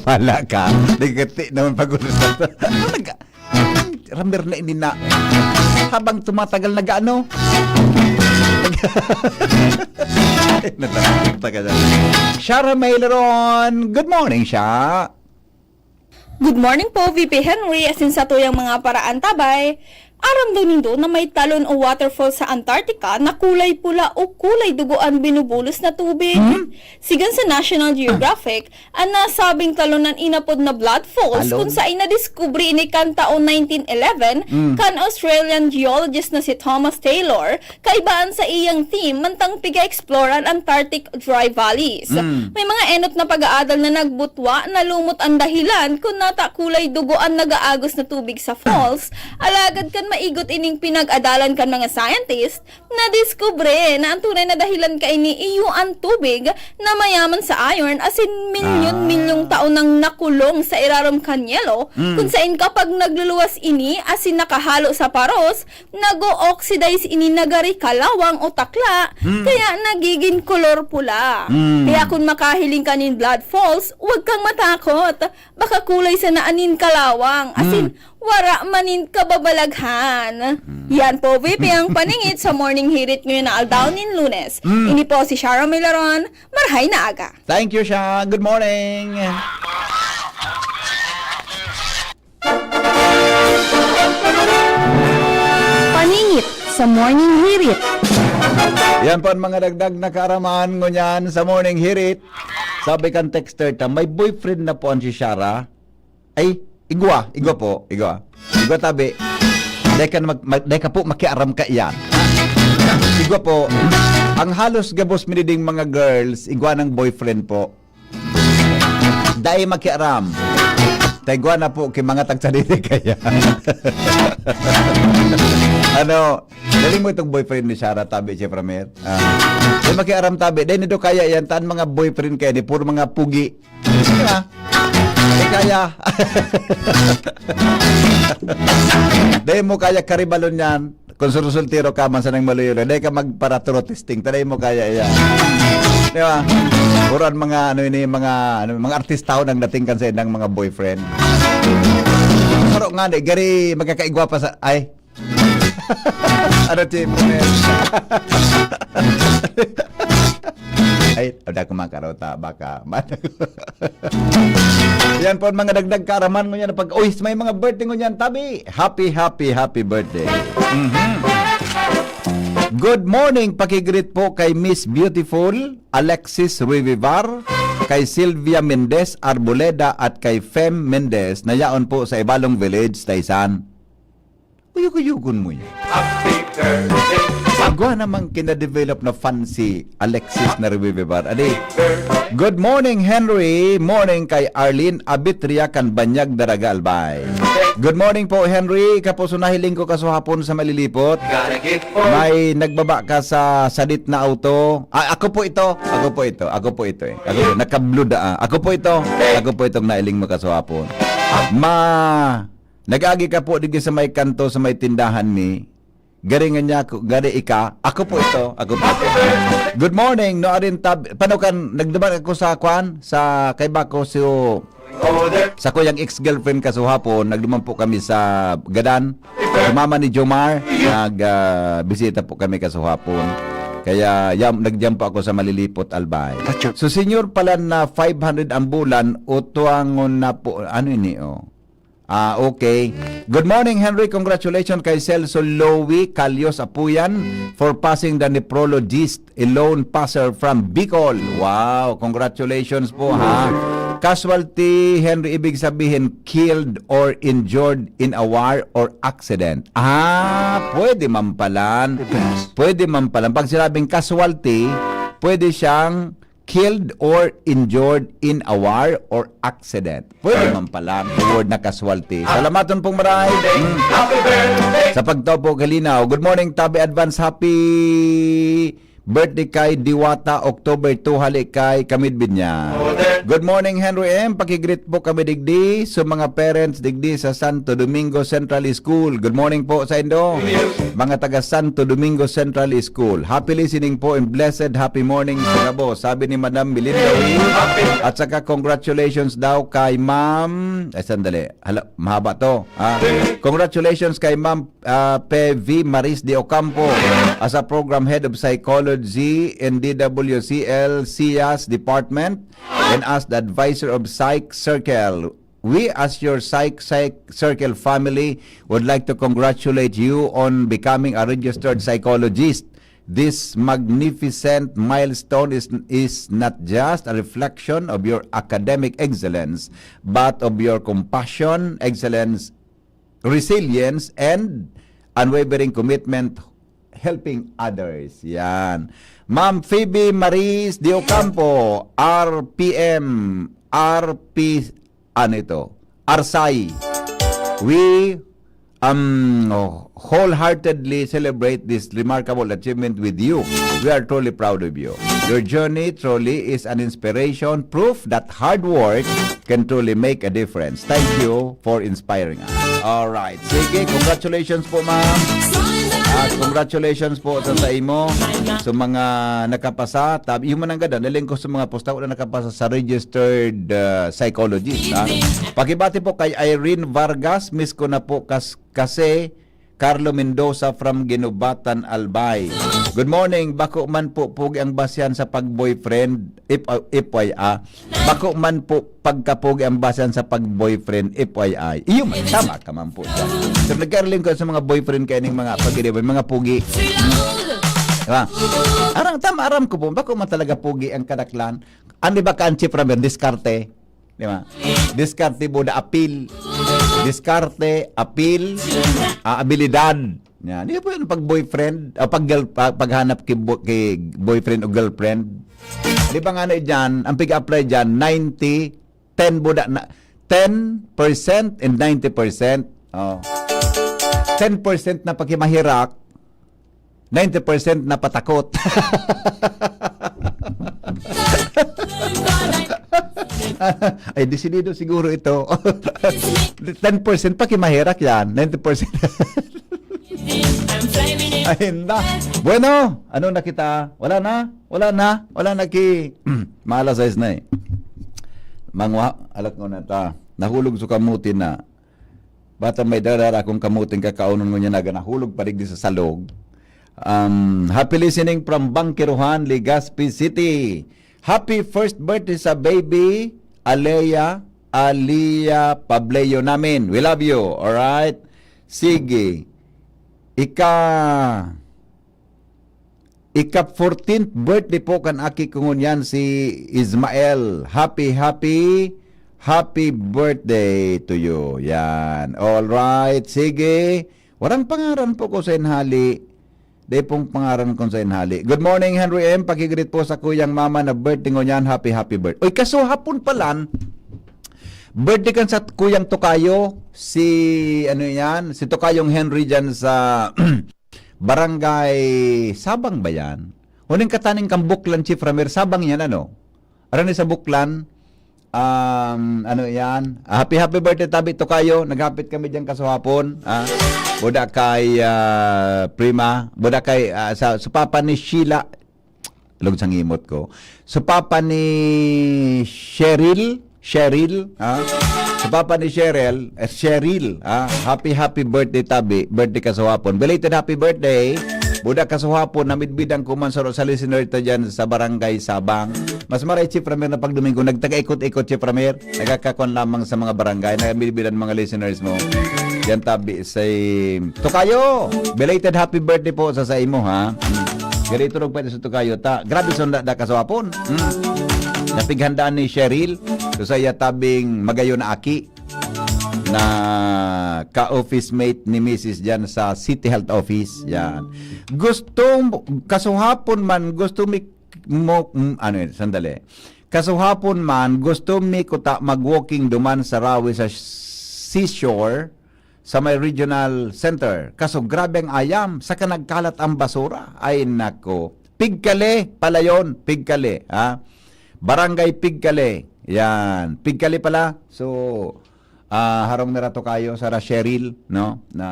Wala ka. Nagkati naman pag-utos na to. Ano naga-, Ramir na ini na. Habang tumatagal, nagaano? Natatakot ka dyan. Shara May Leron. Good morning, Sha. Good morning po, V P Henry, asin sa tuyang mga paraantabay. Aram daw nindo na may talon o waterfall sa Antarctica na kulay pula o kulay dugo an binubulos na tubig? Hmm? Sigon sa National Geographic, an nasabing talon an inapod na Blood Falls, Talon? kung saen nadiskubre ini kan taon nineteen eleven Hmm. kan Australian geologist na si Thomas Taylor, kaiba an saiyang team mantang piga-explore an Antarctic dry valleys. Hmm. May mga enot na pag-aadal na nagbutwa na lumot an dahilan kun nata kulay dugo an nagaagos na tubig sa falls, alagad kan maigot ining pinag-adalan kan mga scientist, nadiskubre na an tunay na dahilan kaini iyo an tubig na mayaman sa iron asin milyon-milyong Ah. taon nang nakulong sa irarom kan yelo, Mm. kun saen kapag nagluluwas ini asin nakahalo sa paros, nag-o-oxidize ini na gari kalawang o takla, Mm. kaya nagigin kolor pula. Mm. Kaya kun makahiling ka nin Blood Falls, wag kang matakot. Baka kulay sana an nin kalawang, asin Mm. wara man nin kababalaghan. Mm. Yan po, V P ang paningit sa Morning Hirit ngayon na aldaw nin Lunes. Mm. Ini po si Shara Milaron. Marhay na aga. Thank you, Sha. Good morning. Paningit sa Morning Hirit. Yan po ang mga dagdag na kaaraman ngunyan sa Morning Hirit. Sabi kan texter ta, may boyfriend na po an si Shara. Ay, igwa, igwa po, igwa. Igwa tabi. Dai ka, na mag, mag, dai ka po makiaram kaiyan. Igwa po, ang halos gabos mi diding mga girls, igwa ng boyfriend po. Dai makiaram. Ta igwa na po ki mga tagsadiri kaya. Ano, galing mo itong boyfriend ni Shara, tabi siya, Pramer. Ah, dai makiaram tabi. Dai nito kaya yan, tan mga boyfriend kaya, di puro mga pugi. Di ba? Di kaya. Dai mo kaya karibalon yan. Kung surusultiro ka man sa nang maluyo na, dai ka magpara-throat testing, ta dai mo kaya iyan. Di ba? Puro ang mga, ano ini, mga, ano, mga artistahon ang dating kan sa indang mga boyfriend. Pero nga, di, gari magkakaigwa pa sa, ay. Ano, Chief? Ay, ada ko makarota, baka. Yan po ang mga dagdag kaaraman ngunyan na pag, uy, may mga birthday ngunyan, tabi. Happy, happy, happy birthday. Mhm. Good morning, pakigreet po kay Miss Beautiful, Alexis Rivivar, kay Sylvia Mendez Arboleda at kay Fem Mendez na yaon po sa Ibalong Village, Taysan. Uyog-uyogon mo yan. Happy birthday. Agwa namang kinadevelop na fan si Alexis na Rivivar. Adi, good morning, Henry. Morning kay Arlene Abitria kan Banyag, Daraga, Albay. Good morning po, Henry. Kapuso, nahiling ko kasuhapon sa Malilipot. May nagbaba ka sa sadit na auto. Ah, ako po ito. Ako po ito. Ako po ito eh. Ako po. Nakabluda ah. Ako po ito. Ako po itong nailing mo kasuhapon. Ma, nag-agi ka po digdi sa may kanto, sa may tindahan ni, gari nga niya, gari ika, ako po ito, ako po ito. Good morning, no, arin tab, paano kan, nagduman ako sa kwan, sa kaiba ko, so, sa kuyang ex-girlfriend kasuhapon, nagduman po kami sa Gadan, si mama ni Jomar, nag, ah, bisita po kami kasuhapon. Kaya yam, nagyam po ako sa Malilipot, Albay. So, senior pala na five hundred ang bulan, utwangon na po, ano ini, oh? Ah, okay. Good morning, Henry. Congratulations kay Celso Lowy Calios Apuyan for passing the nephrologist, a lone passer from Bicol. Wow, congratulations po, ha. Casualty, Henry, ibig sabihin killed or injured in a war or accident. Ah, pwede man palan. Pwede man palan. Pag sinabing casualty, pwede siyang killed or injured in a war or accident. Pwede man pala ang word na casualty. Salamaton pong maray. Mm. Sa pagtao po kalinaw. Good morning, Tabi. Advance happy birthday kay Diwata, October two, hali kay Kamid Binyag. Good morning, Henry M. Pakigreet po kami digdi sa mga parents digdi sa Santo Domingo Central School. Good morning po sa indo. Mga taga Santo Domingo Central School. Happy listening po and blessed happy morning sa gabos, sabi ni Madam Melinda Wee. At saka congratulations daw kay Ma'am, ay sandali, hala, mahaba to. Ah, congratulations kay Ma'am, ah, Pe V Maris de Ocampo as a program head of psychology in D W C L C I A S department and as the advisor of Psych Circle. We, as your psych, psych circle family, would like to congratulate you on becoming a registered psychologist. This magnificent milestone is, is not just a reflection of your academic excellence, but of your compassion, excellence, resilience, and unwavering commitment helping others. Yan. Ma'am Phoebe Maris de Ocampo, R P M, R P, ano ito? Arsay. We um, wholeheartedly celebrate this remarkable achievement with you. We are truly proud of you. Your journey truly is an inspiration, proof that hard work can truly make a difference. Thank you for inspiring us. All right. Sige, congratulations po, ma'am. Ah, congratulations po sa, sa imo, sa mga nakapasa. Tab yung mananggada, naling ko sa mga pusta, wala nakapasa sa registered uh, psychologist. Ha? Pakibati po kay Irene Vargas, miss ko na po kas kasi Carlo Mendoza from Guinobatan, Albay. Good morning. Bako man po pugi ang basyan sa pag-boyfriend, if, if Y A. Bako man po pagkapugi ang basyan sa pag-boyfriend, F Y I. Iyo man, tama ka man po dyan. So, nagkaraling ko sa mga boyfriend kayo ng mga pag mga pugi. Diba? Arang, tama, aram ko po, bako man talaga pugi ang kadaklan. Ano ba ka ang chief ramen? Diskarte. Di ba? Diskarte, buda, apil. Diskarte, apil, ah, abilidad. Yan. Di po yun pag boyfriend, ah, pag girl, pag, paghanap kay, bo- kay boyfriend o girlfriend. Di ba nga na dyan, ang pig-apply dyan, ninety, ten buda na, ten percent and ninety percent. Oh. Ten percent na paghimahirak, ninety percent na patakot. Ay, desidido siguro ito. Ten percent pa kimaherak yan. Ninety percent. Ay, na. Bueno, ano na kita? Wala na? Wala na? Wala na ki... Maalas sais na eh. Mangwa, alat ko na ta. Nahulog sa kamuti na. Bata may dara akong kamuting kakaonon ngunyan na nahulog pa digdi sa salog. Um, happy listening from Bangkiruhan, Legazpi City. Happy first birthday sa baby, Alea, Alia Pableo namin. We love you, alright? Sige. Ika... Ika-fourteenth birthday po kan aki ko ngunyan si Ismael. Happy, happy, happy birthday to you. Yan. All right. Sige. Warang pangaran po ko sa inhali. Dai pong pangaran ko sa inhali. Good morning, Henry M. Pakigreet po sa kuyang mama na birthday ngunyan. Happy, happy birthday. Oy, kaso hapon palan, birthday kan sa kuyang Tokayo, si, ano yan, si Tokayong Henry dyan sa Barangay Sabang ba yan? Huning kataning kan Buklan, Chief Ramir, Sabang yan, ano? Arani sa Buklan, um, ano yan? Happy, happy birthday, Tabi Tokayo. Naghapit kami dyan kasuhapon. Ah? Buda kay ah, Prima. Buda kay ah, sa, sa papa ni Sheila. Log sa ngimot ko. Sa papa ni Cheryl, Cheryl, ha? Sa papa ni Cheryl, eh, Cheryl, ha? Happy, happy birthday, Tabi. Birthday kasuhapon. Belated happy birthday. Buda kasuhapon, namidbidan ko man sa, sa listener ta dyan sa Barangay Sabang. Mas maray, Chief Ramir, na pag Domingo, nagtaga-ikot-ikot, Chief Ramir. Nagkakakon lamang sa mga barangay. Namidbidan mga listeners mo. Yan, Tabi, say, Tokayo! Belated happy birthday po sa, sa imo, ha? Gari turog pa sa Tokayo, ta. Grabe, sunda da kasuhapon. Hmm. Napighandaan ni Cheryl, so sa iya tabing magayon na aki na ka-office mate ni Missus dyan sa City Health Office. Yan. Gusto, kasuhapon man, gusto mi mo, mm, ano yun, sandali. Kasuhapon man, gusto mi kuta mag-walking duman sa Rawi sa seashore, sa may regional center. Kaso grabe ang ayam, saka nagkalat ang basura. Ay nako. Pigkale pala yon, Pigkale, ha? Barangay Pigkale. Yan, Pigkale pala. So, ah, harong na rato kayo sa Cheryl, no? Na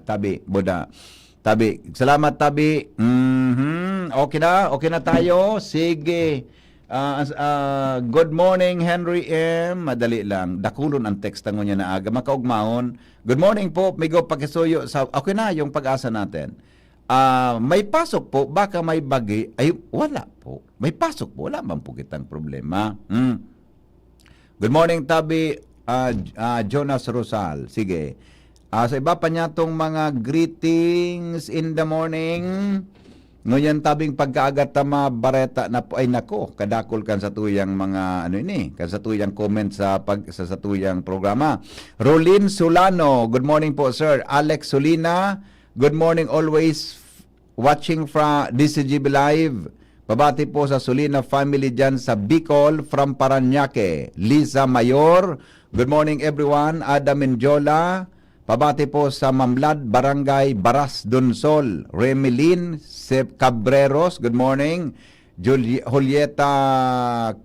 tabi, Buda. Tabi, salamat, Tabi. Mhm. Okay na, okay na tayo. Sige. Ah, as- ah, good morning, Henry M. Madali lang. Dakulon ang text tango niya na aga. Makaugmaon. Good morning po, Migo. Pakisuyo sa... Okay na yung pag-asa natin. Ah, may pasok po, baka may bagi. Ay, wala po. May pasok po, wala man po kitang problema. Hmm. Good morning, Tabi. ah, J- ah, Jonas Rosal. Sige. Ah, sa iba pa niya tong mga greetings in the morning. Ngunyan tabing pagkaaga ta mabareta na po. Ay nako, kadakol kan sa tuyang mga ano ini, kan sa tuyang comment sa pag sa, sa tuyang programa. Rolin Solano, good morning po sir. Alex Solina, good morning always watching from D C G B Live. Pabati po sa Solina family dyan sa Bicol from Parañaque. Lisa Mayor, good morning everyone. Adam Mendiola, pabati po sa Mamlad, Barangay Baras, Donsol. Remelin Sep Cabreros, good morning. Juli- Julieta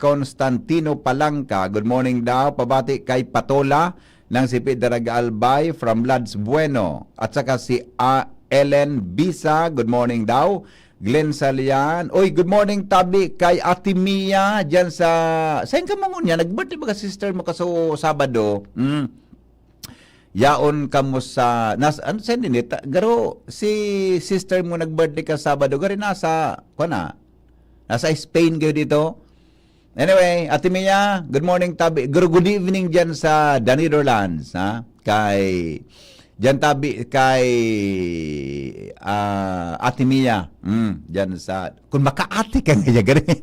Constantino Palangka, good morning daw. Pabati kay Patola ng si Pedro Albay from Lads Bueno. At saka si ah, Ellen Bisa, good morning daw. Glenn Salian. Oy, good morning tabi kay Ate Mia diyan sa... Saan ka mo ngunyan? Nag-birthday ba ka sister mo kaso Sabado? Mm. Yaon kamo sa nas ano sa ninit garo si sister mo nag-birthday ka Sabado gari nasa kuan na nasa Spain kayo dito. Anyway, Ate Mia, good morning tabi. Good, good evening diyan sa The Netherlands, ha? Kay diyan tabi kay ah, Ate Mia. Mm, diyan sa kung makaati ka nga gani.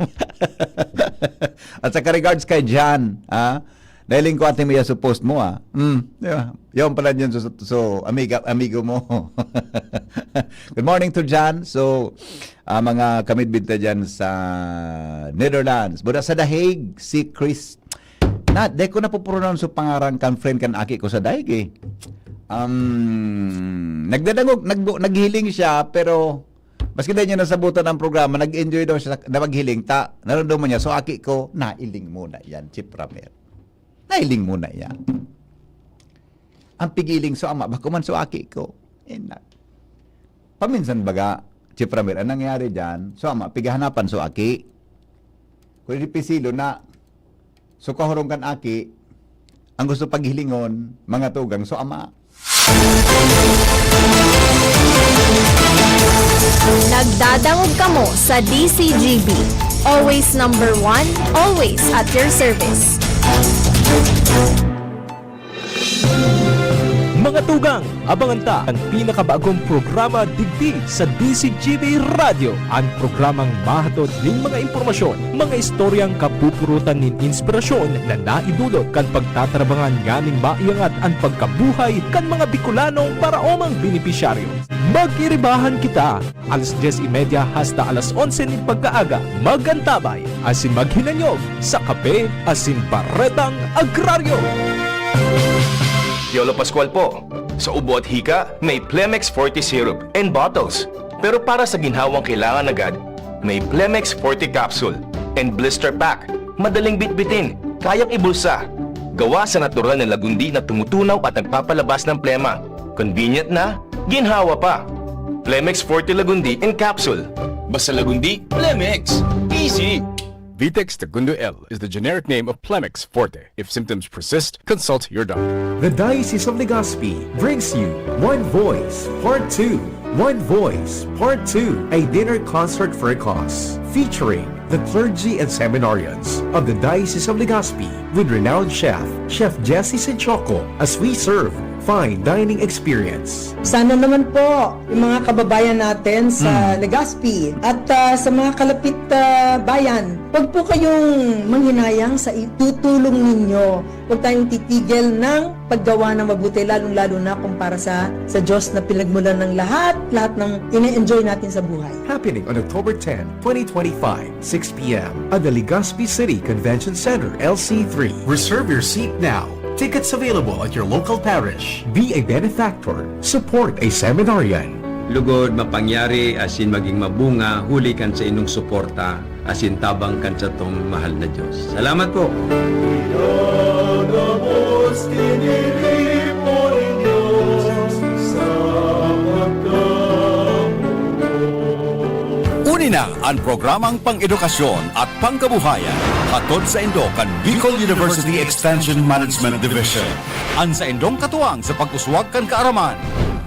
At saka regards kay Jan, ha? Nahiling ko Ate Mia sa post mo, ah. Mm, di ba? Yun pala yun, so, so amiga, amigo mo. Good morning to Jan. So, ah, mga kamidbid ta dyan sa Netherlands. Buda sa The Hague, si Chris. Na, di ko napupronounce yung pangaran kan friend kan aki ko sa Daig eh. Um, nagdadangog, nag, naghiling siya, pero maski dahil niya nasabutan ang programa, nag-enjoy daw siya na maghiling. Ta, naramdaman niya, so aki ko, nailing muna yan, Chief Ramel. Nailing muna yan. Ang pigiling so ama, bako man so aki ko. Eh, na, paminsan baga, Chief Ramel, ang nangyari dyan, so ama, pigahanapan so aki. Kung di pisilo na, so kahurong kan aki, ang gusto paghilingon, mga tugang, so ama. Nagdadangog kamo sa D C G B. Always number one, always at your service. Mga tugang, abangan ta an pinakabagong programa digdi sa D C G B Radyo, an programang mahatod nin mga impormasyon, mga istoryang kapupurutan nin inspirasyon na naidulot kan pagtatarabangan nganing maiangat an pagkabuhay kan mga Bicolanong paraomang benepisyaryo. Mag-iribahan kita! Alas dyes y media hasta alas onse nin pagkaaga, mag-antabay asin maghinanyog sa Kape asin Baretang Agraryo. Piolo Pascual po. Sa ubo at hika, may Plemex Forte Syrup and Bottles. Pero para sa ginhawang kailangan agad, may Plemex Forte Capsule and Blister Pack. Madaling bitbitin, kayang ibulsa. Gawa sa natural na lagundi na tumutunaw at nagpapalabas ng plema. Convenient na, ginhawa pa. Plemex Forte Lagundi in Capsule. Basta Lagundi, Plemex. Easy! Vitex Tagundo L is the generic name of Plemex Forte. If symptoms persist, consult your doctor. The Diocese of Legazpi brings you One Voice Part two. One Voice Part two, a dinner concert for a cause, featuring the clergy and seminarians of the Diocese of Legazpi with renowned chef, Chef Jesse Sinchoco, as we serve fine dining experience. Sana naman po, yung mga kababayan natin sa Legazpi at ah, sa mga kalapit ah, bayan, huwag po kayong manghinayang sa itutulong ninyo. Huwag tayong titigil ng paggawa ng mabuti, lalong-lalo na kung para sa, sa Diyos na pinagmulan ng lahat, lahat ng ine-enjoy natin sa buhay. Happening on October ten, twenty twenty-five, six p.m. at the Legazpi City Convention Center, L C three. Reserve your seat now. Tickets available at your local parish. Be a benefactor. Support a seminarian. Lugod, mapangyari asin maging mabunga huli kan sa inong suporta asin tabang kan satong mahal na Dios. Salamat po! Uni na an programang pang-edukasyon at pangkabuhayan, hatod saindo kan Bicol University Extension Management Division. An saindong katuwang sa pag-uswag kan kaaraman,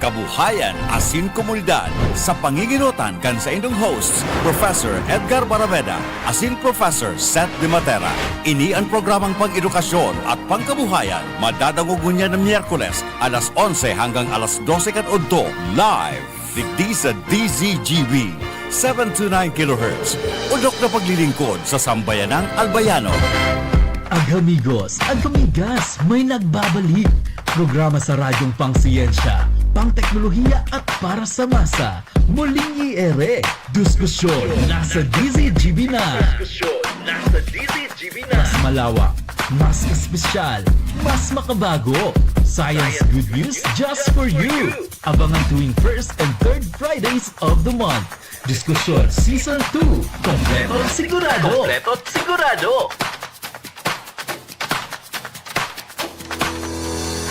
kabuhayan asin komunidad sa panginginutan kan saindong hosts, Professor Edgar Baraveda asin Professor Seth De Matera. Ini an programang pang-edukasyon at pangkabuhayan, madadangog ngunyan na Miyerkules, alas onse hanggang alas dose kan udto, live digdi sa D Z G B, seven two nine kilohertz, udok na paglilingkod sa sambayanang Albayano. Ag amigos, ag amigas, may nagbabalik. Programa sa radyong pangsiyensya, pangteknolohiya at para sa masa. Muling i-ere, diskusyon nasa D Z G B na. Diskusyon nasa D Z G B na. Mas malawak, mas espesyal, mas makabago. Science good news just for you. Abangan tuwing first and third Fridays of the month. Diskusyon Season two. Kompleto at sigurado. Kompleto at sigurado.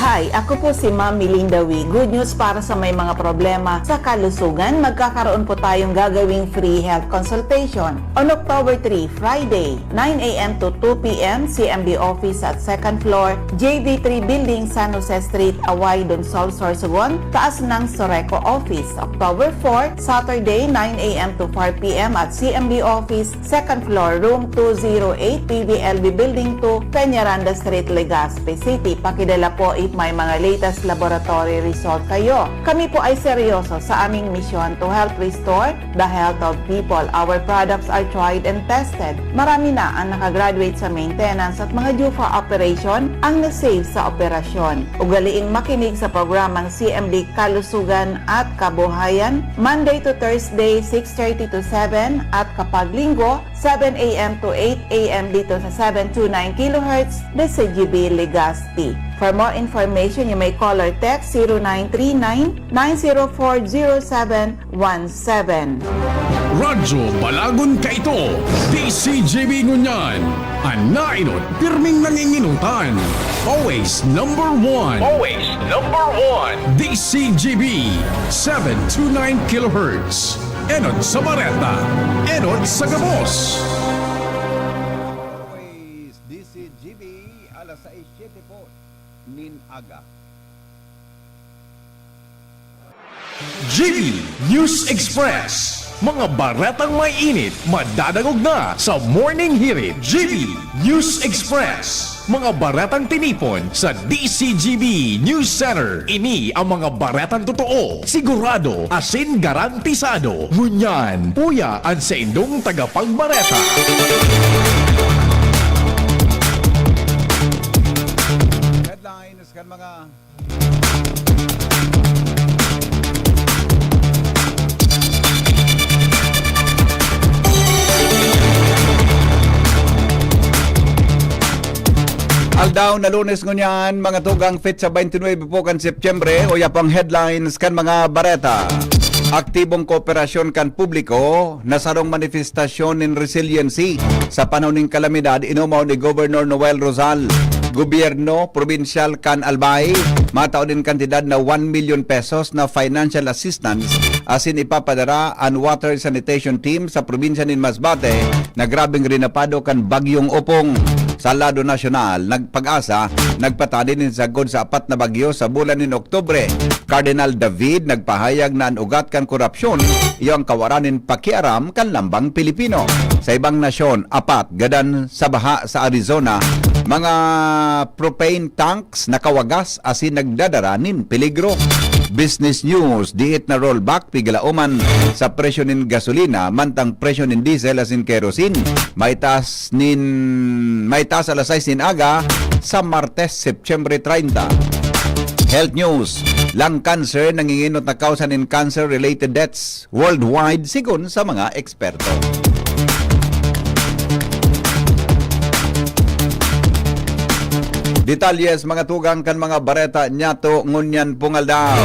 Hi, ako po si Ma'am Melinda Wee. Good news para sa may mga problema sa kalusugan, magkakaroon po tayong gagawing free health consultation on October three, Friday, nine a m to two p m, C M D office at second floor, J V three Building, San Jose Street, Away, Donsol, Sorsogon, taas ng Soreco office. October four, Saturday, nine a m to four p m at C M D office, second floor, room two zero eight, P V L B Building two, Peñaranda Street, Legazpi City. Pakidala po if may mga latest laboratory result kayo. Kami po ay seryoso sa aming misyon to help restore the health of people. Our products are tried and tested. Marami na ang nakagraduate sa maintenance at mga due for operation ang na-save sa operasyon. Ugaliing makinig sa programang C M D Kalusugan at Kabuhayan, Monday to Thursday, six thirty to seven, at kapag Linggo, seven a m to eight a m dito sa seven two nine kilohertz, D Z G B Legazpi. For more information, you may call or text zero nine three nine, nine zero four, zero seven one seven. Radyo Balagon kaito, D Z G B ngunyan. An naenot, pirming nanginginutan. Always number one. Always number one. D Z G B, seven two nine kilohertz. Enot sa bareta, enot sa gabos. Always D Z G B, alas sais siyete po nin aga. G B News Express. Mga baretang may init, madadangog na sa Morning Hirit. G B News Express. Mga baretang tinipon sa D Z G B News Center. Ini ang mga baretang totoo, sigurado, asin garantisado. Ngunyan, uya an saindong tagapagbareta. Headlines kan mga Aldaw na Lunes ngunyan, mga tugang, petsa twenty-nine po kan Setyembre, uya pang headlines kan mga bareta. Aktibong kooperasyon kan publiko, nasarong manifestasyon nin resiliency sa panahon nin kalamidad, inomaw ni Governor Noel Rosal. Gobyerno probinsyal kan Albay, matao nin kantidad na one million pesos na financial assistance asin ipapadara an water sanitation team sa probinsya nin Masbate na grabeng rinapado kan Bagyong Opong. Sa lado nasyonal, nag-, PAGASA nagpatani nin sagkod sa apat na bagyo sa bulan nin Oktubre. Cardinal David nagpahayag na an ugat kan korapsyon iyo an kawaran nin pakiaram kan lambang Pilipino. Sa ibang nasyon, apat gadan sa baha sa Arizona, mga propane tanks nakawagas asin nagdadara nin peligro. Business News, diit na rollback piglaoman sa presyo nin gasolina, mantang presyo nin diesel asin kerosene may taas nin, may taas alas sais nin aga sa Martes, Setyembre treinta. Health News, lung cancer nangingenot na kawsa nin cancer-related deaths worldwide, sigon sa mga eksperto. Detalye sa mga tugang kan mga bareta niyato ngunyan pong aldaw.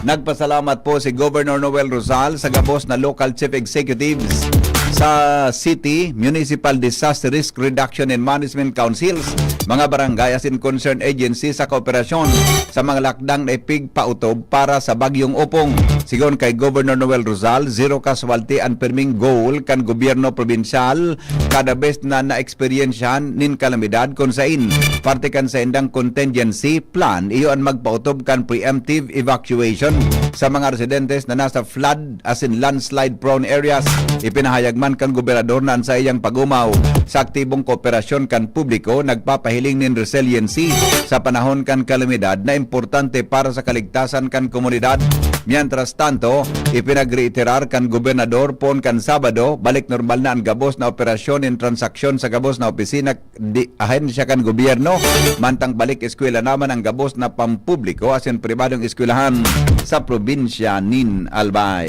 Nagpasalamat po si Governor Noel Rosal sa gabos na local chief executives sa city, municipal disaster risk reduction and management councils, mga barangay asin concerned agency sa kooperasyon sa mga lakdang na ipigpautob para sa Bagyong Opong. Sigon kay Governor Noel Rosal, zero casualty an pirming goal kan gobyerno probinsyal kada bes na naeksperyensyahan nin kalamidad, kun sain parte kan saindang contingency plan iyo an magpautob kan preemptive evacuation sa mga residentes na nasa flood asin landslide-prone areas. Ipinahayag man kan gobernador na an saiyang pag-omaw sa aktibong kooperasyon kan publiko nagpapahiling nin resiliency sa panahon kan kalamidad na importante para sa kaligtasan kan komunidad. Mientras tanto, ipinagreiterar kan gobernador poon kan Sabado, balik normal na an gabos na operasyon nin transaksyon sa gabos na opisina di ahensya kan gobyerno, mantang balik eskwela naman ang gabos na pampubliko asin pribadong eskwelahan sa probinsya nin Albay.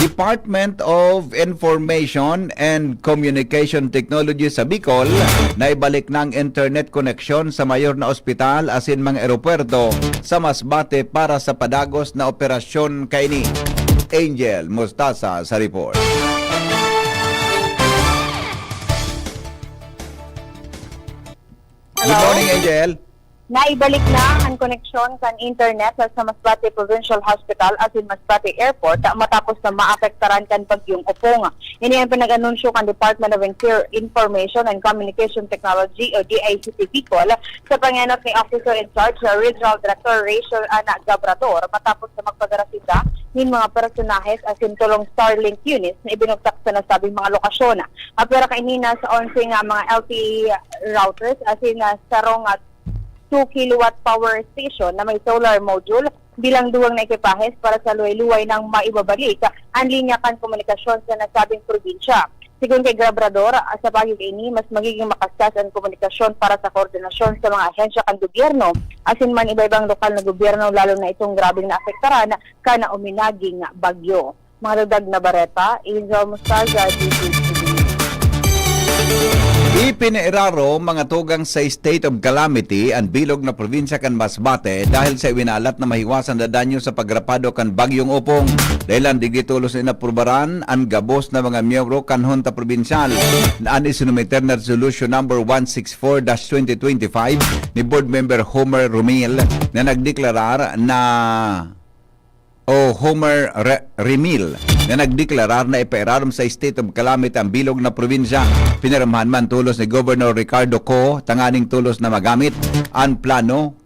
Department of Information and Communication Technology sa Bicol, naibalik na ang internet koneksyon sa mayor na ospital asin mga eropuwerto sa Masbate para sa padagos na operasyon kaini. Angel Mustasa sa report. Good Hello? morning, Angel. Naibalik na an koneksyon kan internet sa Masbate Provincial Hospital asin Masbate Airport matapos na maapektaran kan Bagyong Opong. Ini an pinag-anunsyo kan Department of Inter- Information and Communication Technology o D I C T Bicol sa pangenot ni Officer in Charge, Regional Director Rachel Ana Gabrador, matapos na magpadara sinda nin mga personahes asin tolong Starlink units na ibinugtak sa nasabing mga lokasyon. Apwera kaini na sa onse nga mga L T E routers asin na sarong nga two kilowatt power station na may solar module bilang duwang na ekipahes para sa luway-luway nang maibabalik an linya kan komunikasyon sa nasabing probinsya. Sigon kay Gabrador, sa paagi kaini, mas magiging makaskas an komunikasyon para sa koordinasyon sa mga ahensya kan gobyerno asin man iba-ibang lokal na gobyerno, lalo na itong grabeng naapektaran kan uminaging bagyo. Mga dagdag na bareta, Angel Mustasa, D J T V. Ipinairaro mga tugang sa state of calamity an bilog na probinsya kan Masbate dahil sa iwinalat na mahiwasan na danyo sa pagrapado kan Bagyong Opong. Dahilan digdi tolos na inaprubaran an gabos na mga miyembro kan Hunta Probinsyal na an isinumiter na Resolution Number one six four dash twenty twenty-five ni Board Member Homer Romil na nagdeklarar na o Homer Re- Remil na nagdeklarar na ipairarom sa state of calamity ang bilog na probinsya. Pinirmahan man tolos ni Governor Ricardo Co tanganing tolos na magamit an plano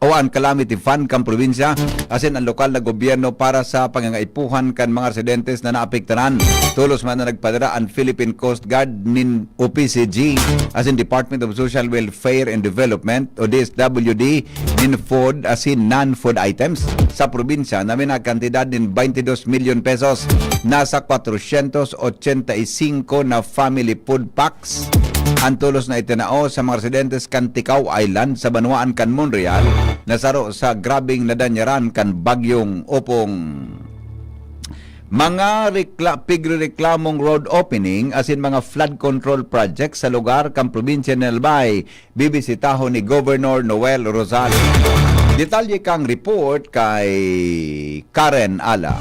o an calamity fund kan probinsya asin an lokal na gobyerno para sa pangangaipuhan kan mga residentes na naapektaran. Tolos man na nagpadara an Philippine Coast Guard nin O P C G asin Department of Social Welfare and Development o D S W D nin food asin non-food items sa probinsya na may nagkantidad nin twenty-two milyon pesos. Nasa kwatrosyentos ochenta y singko na family food packs an tolos na itinao sa mga residentes kan Ticao Island sa banwaan kan Monreal na saro sa grabeng nadanyaran kan Bagyong Opong. Mga rekla- pigrereklamong road opening asin mga flood control project sa lugar kan probinsya ni Albay bibisitahon ni Governor Noel Rosal. Detalye kang report kay Karen Ala.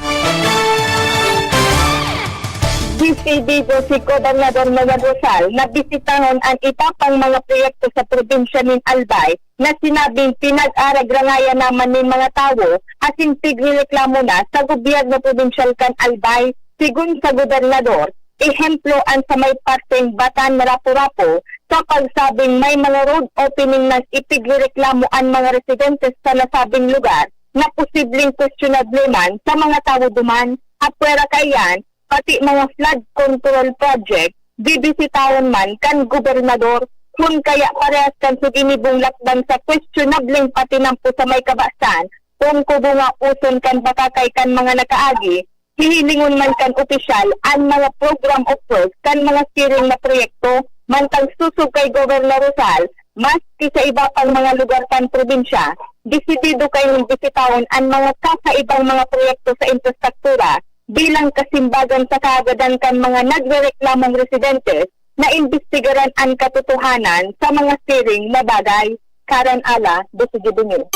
Desidido si Gobernador Noel Rosal na bisitahon an iba pang mga proyekto sa probinsya nin Albay na sinabing pinag-aragrangayan naman nin mga tawo asin pigrereklamo na sa gobyerno probinsyal kan Albay. Sigon sa gobernador, ehemplo an sa may parteng Batan, Rapu-Rapu, sa pagsabing may mga road opening na ipigrereklamo an mga residentes sa nasabing lugar na posibleng questionable man sa mga tawo duman. Apwera kaiyan, pati mga flood control project, bibisitahon man kan gobernador. Kun kaya parehas kan sa ginibong lakdan sa questionableng patinampo sa may kabasan, kun kubo nga uson kan bakakay kan mga nakaagi, hihilingon man kan opisyal an mga program of work kan mga siring na proyekto, mantang susog kay Gobernador Rosal, maski sa iba pang mga lugar kan probinsya, desidido kaining bisitahon an mga kakaibang mga proyekto sa infrastruktura bilang kasimbagan sa kahagadan kan mga nagrereklamong residentes na imbestigaran an katotohanan sa mga siring na bagay. Karen Ala, Desidido News.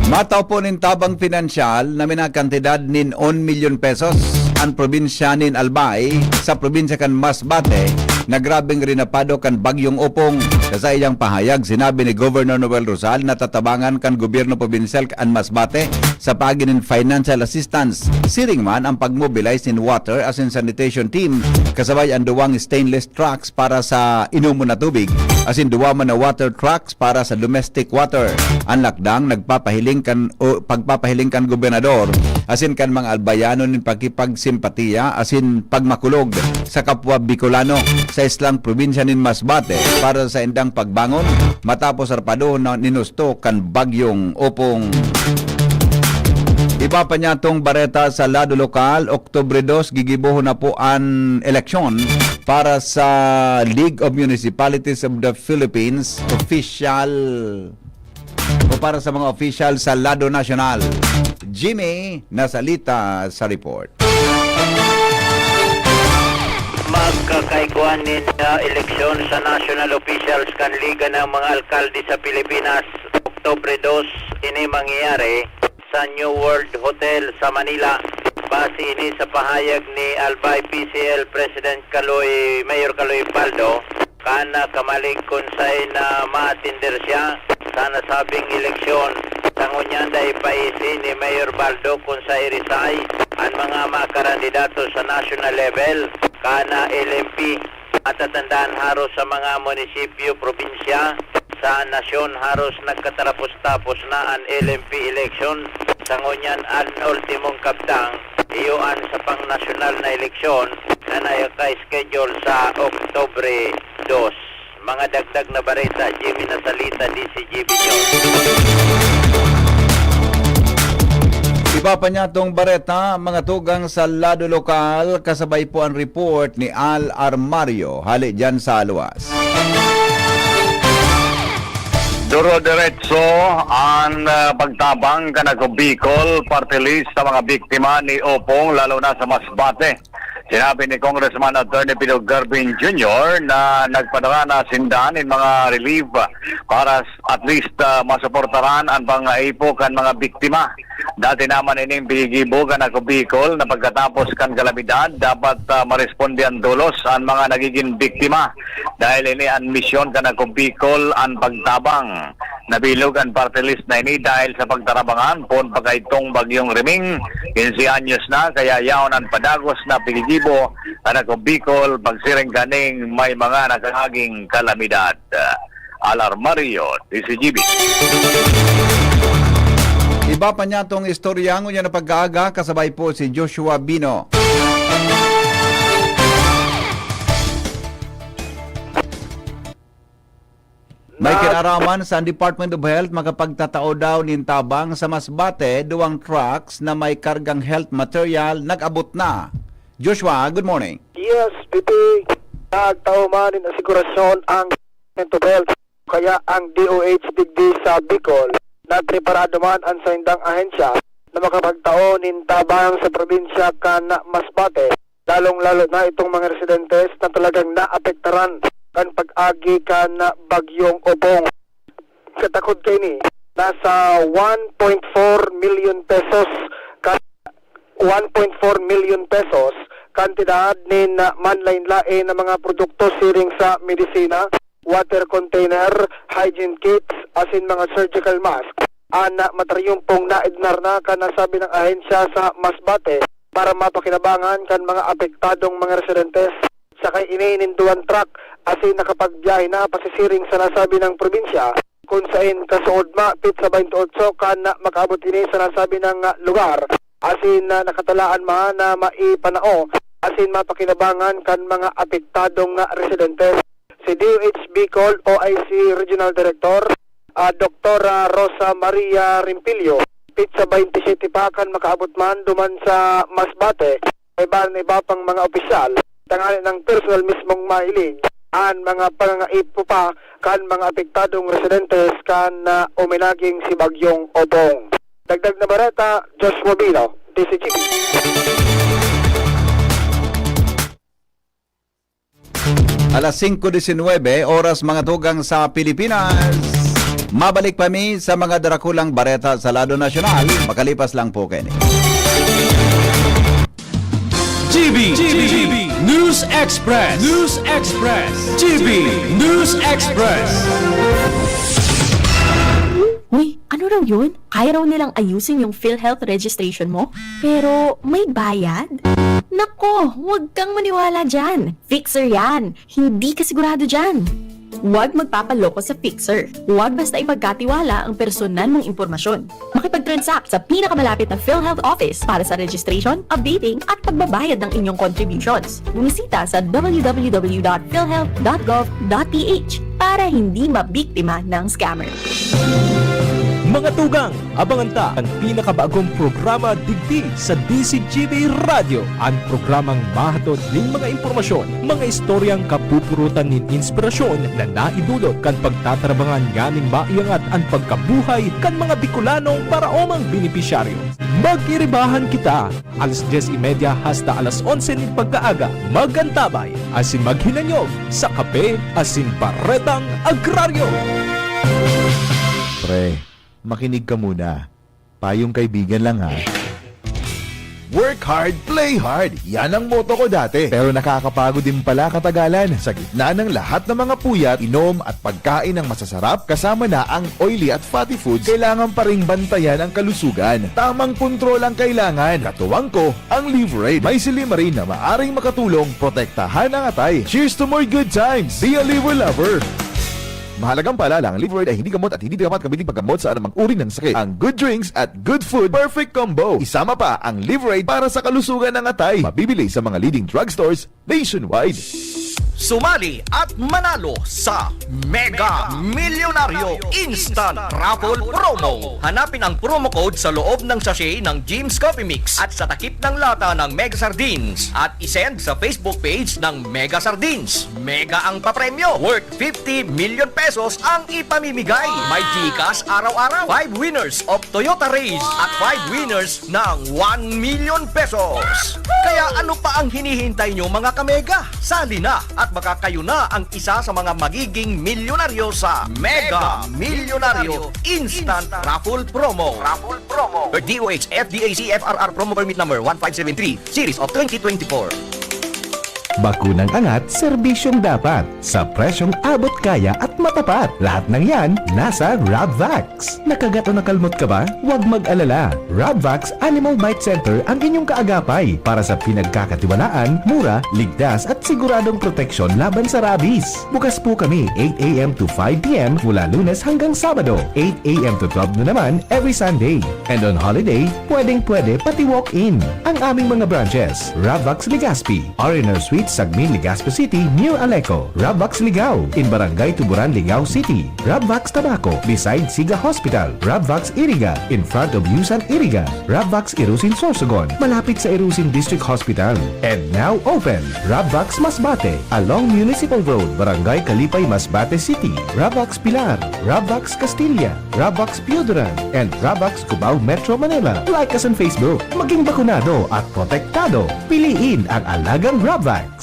Matao po nin tabang pinansyal na minakantidad nin one milyon pesos an probinsya nin Albay sa probinsya kan Masbate na grabeng rinapado kan Bagyong Opong. Sa saiyang pahayag, sinabi ni Governor Noel Rosal na tatabangan kan gobyerno probinsyal an Masbate sa paagi nin financial assistance. Siring man ang pag-mobilize nin water asin sanitation team kasabay an duwang stainless trucks para sa inomon na tubig asin duwa man na water trucks para sa domestic water. An lakdang nagpapahiling kan o pagpapahiling kan gobernador asin kan mga Albayano nin pakipagsimpatiya asin pagmakulog sa kapwa Bicolano sa islang probinsya nin Masbate para sa indang pagbangon matapos arpadohon na nin husto kan Bagyong Opong. Iba pa niyatong bareta sa lado lokal, Oktubre dos, gigibohon na po an eleksyon para sa League of Municipalities of the Philippines official o para sa mga official sa lado nasyonal. Jimmy Nasalita sa report. Magkakaigwa nin ah, eleksyon sa national officials kan Liga ng mga Alkalde sa Pilipinas, Oktubre dos. Ini mangyayari sa New World Hotel sa Manila. Base ini sa pahayag ni Albay P C L President Kaloy, Mayor Kaloy Paldo, kan na kamalig kun saen na maatender siya sa nasabing eleksyon. Sa ngunyan, dai pa isi ni Mayor Baldo kun sa i-resign an mga makarandidato sa national level, kan na L M P. Matatandaan, haros sa mga munisipyo, probinsya sa nasyon, haros nagkatarapos-tapos na an L M P election. Sa ngunyan, an ultimong kabtang, iyo an sa pangnasyonal na eleksyon na naka-schedule sa Oktubre dos. Mga dagdag na bareta, Jimmy Nasalita, D C G B News. Iba pa niya tong bareta, mga tugang sa lado lokal, kasabay po ang report ni Al Armario, hali dyan sa Aluas. Duro-diretso an, ah, pagtabang kan Ako Bicol Party List sa mga biktima ni Opong, lalo na sa Masbate. Sinabi ni Congressman Attorney Pino Garvin Junior na nagpadara na sinda nin mga relief para s-, at least, ah, masuportaran an pangaipo kan mga biktima. Dati naman ining pigigibo kan Ako Bicol na pagkatapos kan kalamidad, dapat, ah, marespondehan tolos an mga nagigin biktima. Dahil ini an misyon kan Ako Bicol an pagtabang. Nabilog an party list na ini dahil sa pagtarabangan poon pa kaidtong Bagyong Reming, quince anyos na, kaya yaon an padagos na pigigibo kan Ako Bicol pagsiring kaning may mga nakaaging kalamidad. Al Armario, D C G B. Iba pa niya tong istorya ngunyan na pag-aaga, kasabay po si Joshua Bino. May Na- kinaraman sa Department of Health, makapagtatao daw nin tabang sa Masbate, duwang trucks na may kargang health material nag-abot na. Joshua, good morning. Yes, P P, nagtao man nin asegurasyon ang Department of Health, kaya ang D O H digdi sa Bicol. Nagpreparado man an saindang ahensya na makapagtao nin tabang sa probinsya kan Masbate, lalong-lalo na itong mga residentes na talagang naapektaran kan pag-agi kan Bagyong Opong. Katakod kaini, nasa one point four million pesos ka, one point four million pesos kantidad nin, ah, manlain-lain na mga produkto siring sa medisina, water container, hygiene kits, asin mga surgical mask. An, ah, matariyumpong naidnar na kan nasabi ng ahensya sa Masbate para mapakinabangan kan mga apektadong mga residentes. Sakay ini nin duwang truck asin nakapagbiyahe na pasisiring sa nasabi nang probinsya, kun saen kasuodma petsa baynte-otso kan makaabot ini sa nasabi nang lugar, asin na nakatalaan man na maipanao asin mapakinabangan kan mga apektadong residentes. Si D O H Bicol O I C Regional Director, ah, Doktora Rosa Maria Rimpilio, petsa baynte siyete pa kan makaabot man duman sa Masbate, iba na iba pang mga opisyal, tanganing personal mismong mahiling an mga pangangaipo pa kan mga apektadong residentes kan, ah, uminaging si Bagyong Opong. Dagdag na bareta, Joshua Bino, D C G B. Alas singko disinwebe, oras mga tugang sa Pilipinas. Mabalik pa mi sa mga darakulang bareta sa lado nasyonal, makalipas lang po kaini. G B News Express. News Express. G B News Express. Uy, ano raw yun? Kaya raw nilang ayusin yung PhilHealth registration mo? Pero may bayad? Nako, huwag kang maniwala dyan. Fixer yan. Hindi ka sigurado dyan. Huwag magpapaloko sa fixer. Huwag basta ipagkatiwala ang personal mong impormasyon. Makipag-transact sa pinakamalapit na PhilHealth office para sa registration, updating, at pagbabayad ng inyong contributions. Bumisita sa w w w dot philhealth dot gov dot p h para hindi mabiktima ng scammer. Mga tugang, abangan ta an pinakabagong programa digdi sa D Z G B Radyo, an programang mahatod nin mga impormasyon, mga istoryang kapupurutan nin inspirasyon na naidulot kan pagtatrabangan nganing maiangat an pagkabuhay kan mga Bicolanong paraomang benepisyaryo. Mag-iribahan kita, alas dyes y media hasta alas onse nin pagkaaga. Mag-antabay asin maghinanyog sa Kape asin Baretang Agraryo. Pre, makinig ka muna. Payong kaibigan lang ha. Work hard, play hard. Yan ang motto ko dati. Pero nakakapagod din pala katagalan. Sa gitna ng lahat ng mga puyat, inom at pagkain ng masasarap, kasama na ang oily at fatty foods, kailangan pa ring bantayan ang kalusugan. Tamang kontrol ang kailangan. Katuwang ko, ang Liverade. May silymarin na maaring makatulong protektahan ang atay. Cheers to more good times! Be a Liver Lover! Mahalagang paalala, ang Liverade ay hindi gamot at hindi dapat gamitin paggamot sa anumang uri ng sakit. Ang good drinks at good food, perfect combo. Isama pa ang Liverade para sa kalusugan ng atay. Mabibili sa mga leading drugstores nationwide. Sumali at manalo sa Mega Milyonaryo Instant Raffle Promo. Hanapin ang promo code sa loob ng sachet ng Jim's Coffee Mix at sa takip ng lata ng Mega Sardines at isend sa Facebook page ng Mega Sardines. Mega ang papremyo, worth fifty million pesos ang ipamimigay. May GCash araw-araw, five winners of Toyota Raiz at five winners ng one million pesos. Kaya ano pa ang hinihintay nyo, mga kamega? Sali na at baka kayo na ang isa sa mga magiging milyonaryo sa Mega Milyonaryo Instant Raffle Promo. Raffle Promo. D O H F D A C F R R Promo Permit Number one five seven three, Series of twenty twenty-four. Bakunang angat, serbisyong dapat, sa presyong abot kaya at matapat. Lahat ng yan, nasa Rabvax. Nakagat o nakalmot ka ba? Huwag mag-alala. Rabvax Animal Bite Center ang inyong kaagapay para sa pinagkakatiwalaan, mura, ligtas at siguradong proteksyon laban sa rabies. Bukas po kami eight a m to five p m mula Lunes hanggang Sabado, eight a m to twelve noon naman every Sunday. And on holiday, pwedeng-pwede pati walk-in. Ang aming mga branches, Rabvax Legazpi, R and R Suite, Sagmin, Legazpi City, near Aleco, Rabvax Ligao, in Barangay Tuburan, Ligao City, Rabvax Tabaco, beside Siga Hospital, Rabvax Iriga, in front of Yusan Iriga, Rabvax Irusin Sorsogon, malapit sa Irusin District Hospital, and now open, Rabvax Masbate, along Municipal Road, Barangay Kalipay, Masbate City, Rabvax Pilar, Rabvax Castilla, Rabvax Pioduran, and Rabvax Cubao, Metro Manila. Like us on Facebook. Maging bakunado at protektado. Piliin ang alagang Rabvax.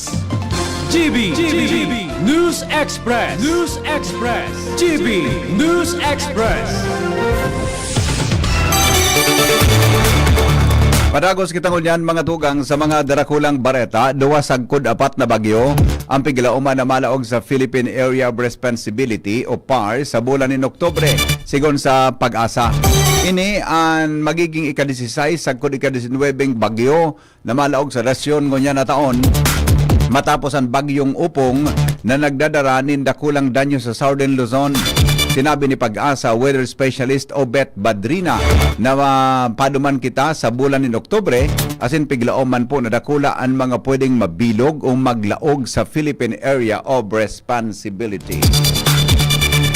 G B, G B News Express. News Express. G B News Express. Padagos kita ngunyan, mga tugang, sa mga darakulang bareta. Duwa sagkod apat na bagyo ang piglaoman na malaog sa Philippine Area of Responsibility o PAR sa bulan nin Oktubre, sigon sa PAGASA. Ini an magiging ika-disisais sagkod ika-disinwebeng bagyo na malaog sa nasyon ngunyan na taon, matapos an Bagyong Upong na nagdadara nin dakulang danyo sa Southern Luzon. Sinabi ni PAGASA weather specialist Obet Badrina na, ah, paduman kita sa bulan nin Oktubre, asin piglaom man po na dakula an mga pwedeng mabilog o maglaog sa Philippine Area of Responsibility.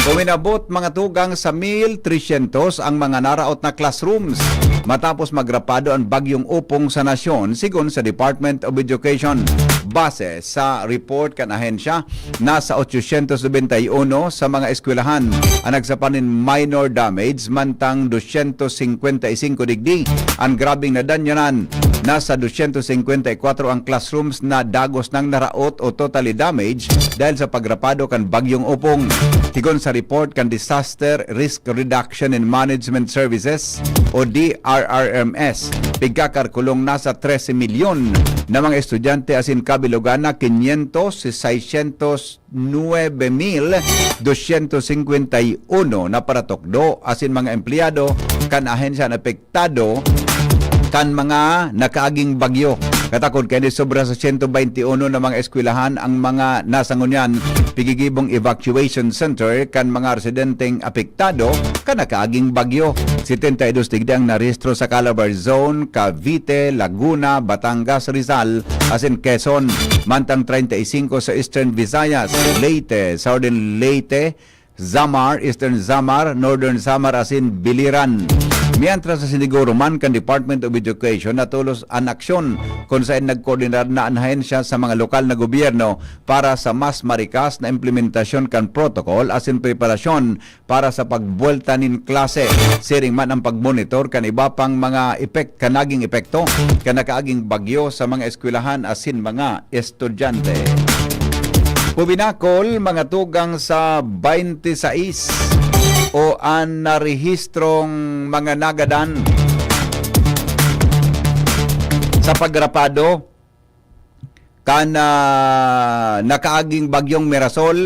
Uminabot, mga tugang, sa mil tresyentos ang mga naraot na classrooms matapos magrapado an Bagyong Upong sa nasyon, sigon sa Department of Education. Base sa report kan ahensya, nasa ochocientos nobenta y uno sa mga eskwelahan ang nagsapa nin minor damage, mantang doscientos cincuenta y cinco digdi an grabeng nadanyanan. Nasa dosyentos singkwenta y kwatro ang classrooms na dagos nang naraot o totally damaged dahil sa pagrapado kan Bagyong Opong. Sigon sa report kan Disaster Risk Reduction and Management Services o D R R M S, pigkakalkulong nasa trese milyon na mga estudyante asin kabilogan na quinientos, seiscientos nuebe mil dosyentos singkwenta y uno na paratukdo asin mga empleyado kan ahensya na apektado kan mga nakaaging bagyo. Katakod kaini, sobra sa siyento baynte uno na mga eskwelahan ang mga nasa ngunyan pigigibong evacuation center kan mga residenteng apektado kan nakaaging bagyo. Setenta y dos digdi ang narehistro sa Calabar Zone, Cavite, Laguna, Batangas, Rizal, asin Quezon, mantang treinta y cinco sa Eastern Visayas, Leyte, Southern Leyte, Samar, Eastern Samar, Northern Samar asin Biliran. Mientras sa siniguro man kan Department of Education na tolos an aksyon, kun saen nagkoordinar na an ahensya sa mga lokal na gobyerno para sa mas marikas na implementasyon kan protocol asin preparasyon para sa pagbuwelta nin klase. Siring man ang pagmonitor kan iba pang mga epek-, kan naging epekto kan nakaaging bagyo sa mga eskwelahan asin mga estudyante. Pubinakol, mga tugang sa baynte sais o an narehistrong mga nagadan sa pagrapado kan, ah, nakaaging bagyong Mirasol,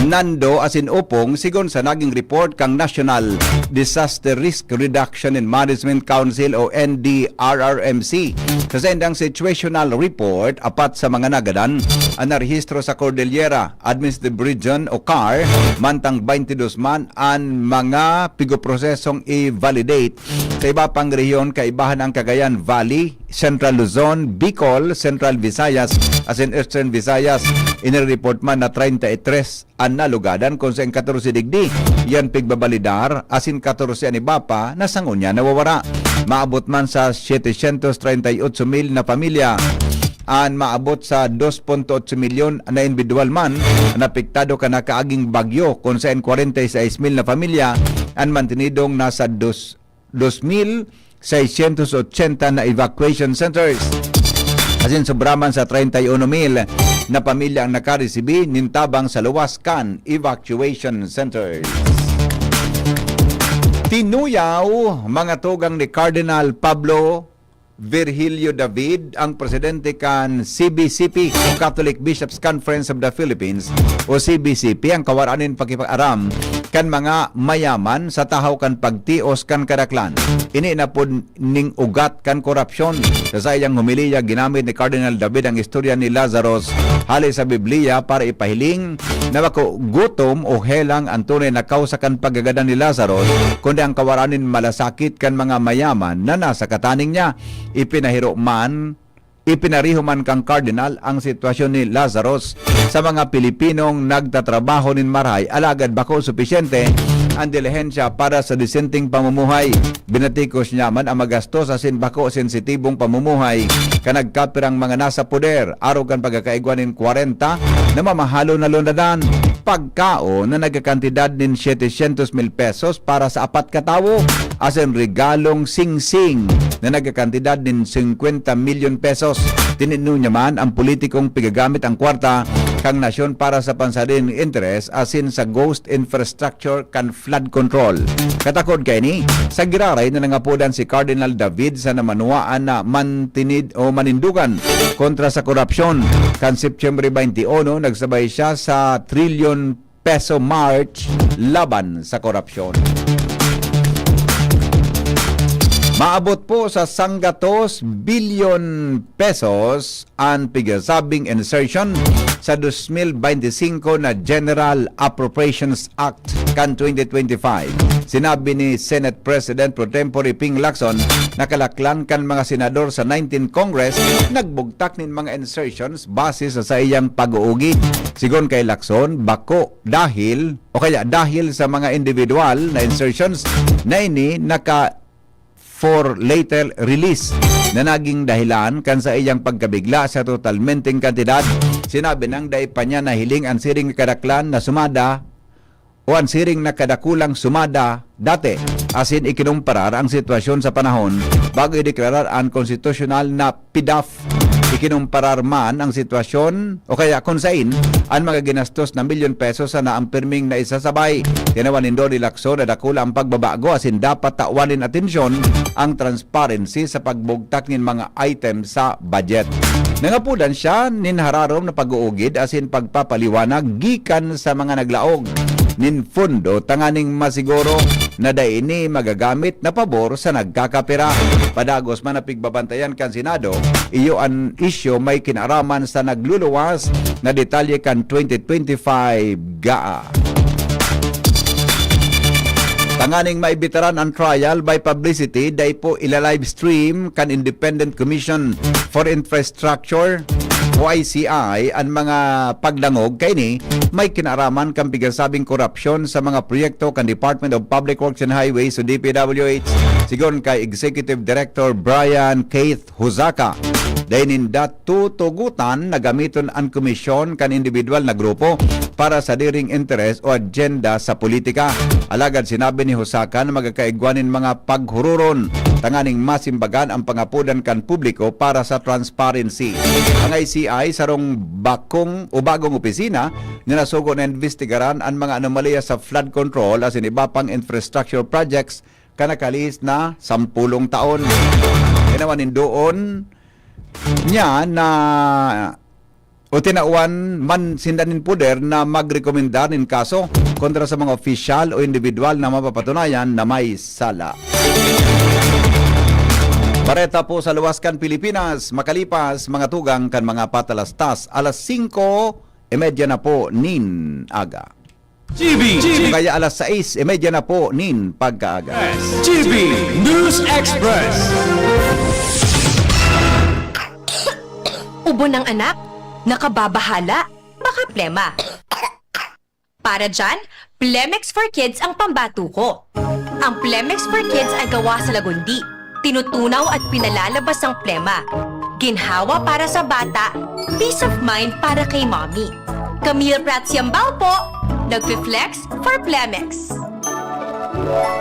Nando asin Opong, sigon sa naging report kan National Disaster Risk Reduction and Management Council o N D R R M C. Sa saindang situational report, apat sa mga nagadan an narehistro sa Cordillera Administrative Region o car, mantang baynte dos man an mga pigoprosesong i-validate. Sa iba pang rehiyon, kaibahan ang Cagayan Valley, Central Luzon, Bicol, Central Visayas, asin Eastern Visayas. Inireport man na treinta y tres an nalugadan, kun saen katorse digdi yan pigbabalidar, asin katorse an iba pa na sa ngunyan nawawara. Maabot man sa setecientos treinta y ocho mil na pamilya an maabot sa dos punto otso milyon na individual man an apektado kan nakaaging bagyo, kun saen kwarenta y sais mil na pamilya an mantenidong nasa dos, dos mil seiscientos ochenta na evacuation centers. Asin sobra man sa treinta y uno mil na pamilya ang nakaresibi nin tabang sa luwas kan evacuation centers. Tinuyaw, mga tugang, ni Cardinal Pablo Virgilio David, ang presidente kan C B C P o Catholic Bishops' Conference of the Philippines o C B C P, ang kawaraan nin pakipag-aram kan mga mayaman sa tahaw kan pagtios kan kadaklan. Ini na pod ning ugat kan korupsyon. Sa saiyang homilya, ginamit ni Cardinal David ang istorya ni Lazarus hale sa Biblia para ipahiling na bako gutom o helang an tunay na kawsa kan pagkagadan ni Lazarus, kundi ang kawaraan nin malasakit kan mga mayaman na nasa kataning niya. Ipinahiro man, ipinariho man kan Cardinal ang sitwasyon ni Lazarus sa mga Pilipinong nagtatrabaho nin marahay, alagad bako supisyente an dilihensya para sa disenteng pamumuhay. Binatikos niya man ang magastos asin bako sensitibong pamumuhay kan nagkapirang mga nasa poder, arog kan pagkakaigwa nin kwarenta na mamahalon na lunadan, pagkaon na nagkakantidad nin setecientos mil pesos para sa apat ka tawo, asin regalong singsing na nagkakantidad nin singkwenta milyon pesos. Tinigno niya man ang politikong pigagamit ang kwarta kan nasyon para sa pansariling interes asin sa ghost infrastructure kan flood control. Katakod kaini, sa giraray na nangapodan si Cardinal David sa namanwaan na mantinid o manindugan kontra sa korupsyon. Kan Setyembre twenty-one, nagsabay siya sa trilyon peso march laban sa korupsyon. Maabot po sa sanggatos bilyon pesos an pigasabing insertion sa dos mil beinti singko na General Appropriations Act kan twenty twenty-five. Sinabi ni Senate President pro tempore Ping Lacson na kalaklan kan mga senador sa nineteenth Congress nagbugtak nin mga insertions base sa saiyang pag-uugi. Sigon kay Lacson, bako dahil o kaya dahil sa mga individual na insertions na ini naka for later release na naging dahilan kan saiyang pagkabigla sa totalmenteng kantidad. Sinabi nang dai pa niya nahiling an siring nga kadaklan na sumada o an siring na kadakulang sumada dati, asin ikinumparar ang sitwasyon sa panahon bago ideklarar an konstitusyonal na PDAF. Ikinumparar man ang sitwasyon o kaya kun sain an mga ginastos na milyon pesos sana ang pirming naisasabay. Tinawan nin Donnie Lacson na dakula ang pagbabago asin dapat tawan nin atensyon ang transparency sa pagbugtak nin mga item sa budget. Nangapodan siya nin hararom na pag-uugid asin pagpapaliwanag gikan sa mga naglaog nin pondo tanganing masiguro na dai ini magagamit na pabor sa nagkakapira. Padagos man na pigbabantayan kan Senado, iyo an isyu may kinaraman sa nagluluwas na detalye kan twenty twenty-five GAA. Tanganing maibitaran ang trial by publicity, dai po ila-live stream kan Independent Commission for Infrastructure o I C I an mga pagdangog kaini may kinaraman kan pigasabing korupsyon sa mga proyekto kan Department of Public Works and Highways o D P W H, sigon kay Executive Director Brian Keith Hosaka. Dai ninda tutugutan na gamiton an komisyon kan individual na grupo para sa diring interes o agenda sa politika. Alagad sinabi ni Hosaka na magkakaigwa nin mga paghururon tanganing masimbagan ang pangapodan kan publiko para sa transparency. Ang I C I sarong bakong o bagong opisina na nasugo na imbestigaran an mga anomalya sa flood control asin iba pang infrastructure projects kan nakalihis na sampulong taon. Tinawan nin Doon niya na o tinawan man sinda nin poder na magrekomendar nin kaso kontra sa mga opisyal o individual na mapapatunayan na may sala. Bareta po sa luwas kan Pilipinas, makalipas mga tugang kan mga patalastas, alas singko y medya na po nin aga. G B. Kaya alas sais y medya na po nin pagkaaga. G B News Express. Ubo ng anak, nakababahala, baka plema. Para dyan, Plemex for Kids ang pambato ko. Ang Plemex for Kids ay gawa sa lagundi, tinutunaw at pinalalabas ang plema. Ginhawa para sa bata, peace of mind para kay mommy. Camille Prats Yambao po, nagfi-flex for Plemex.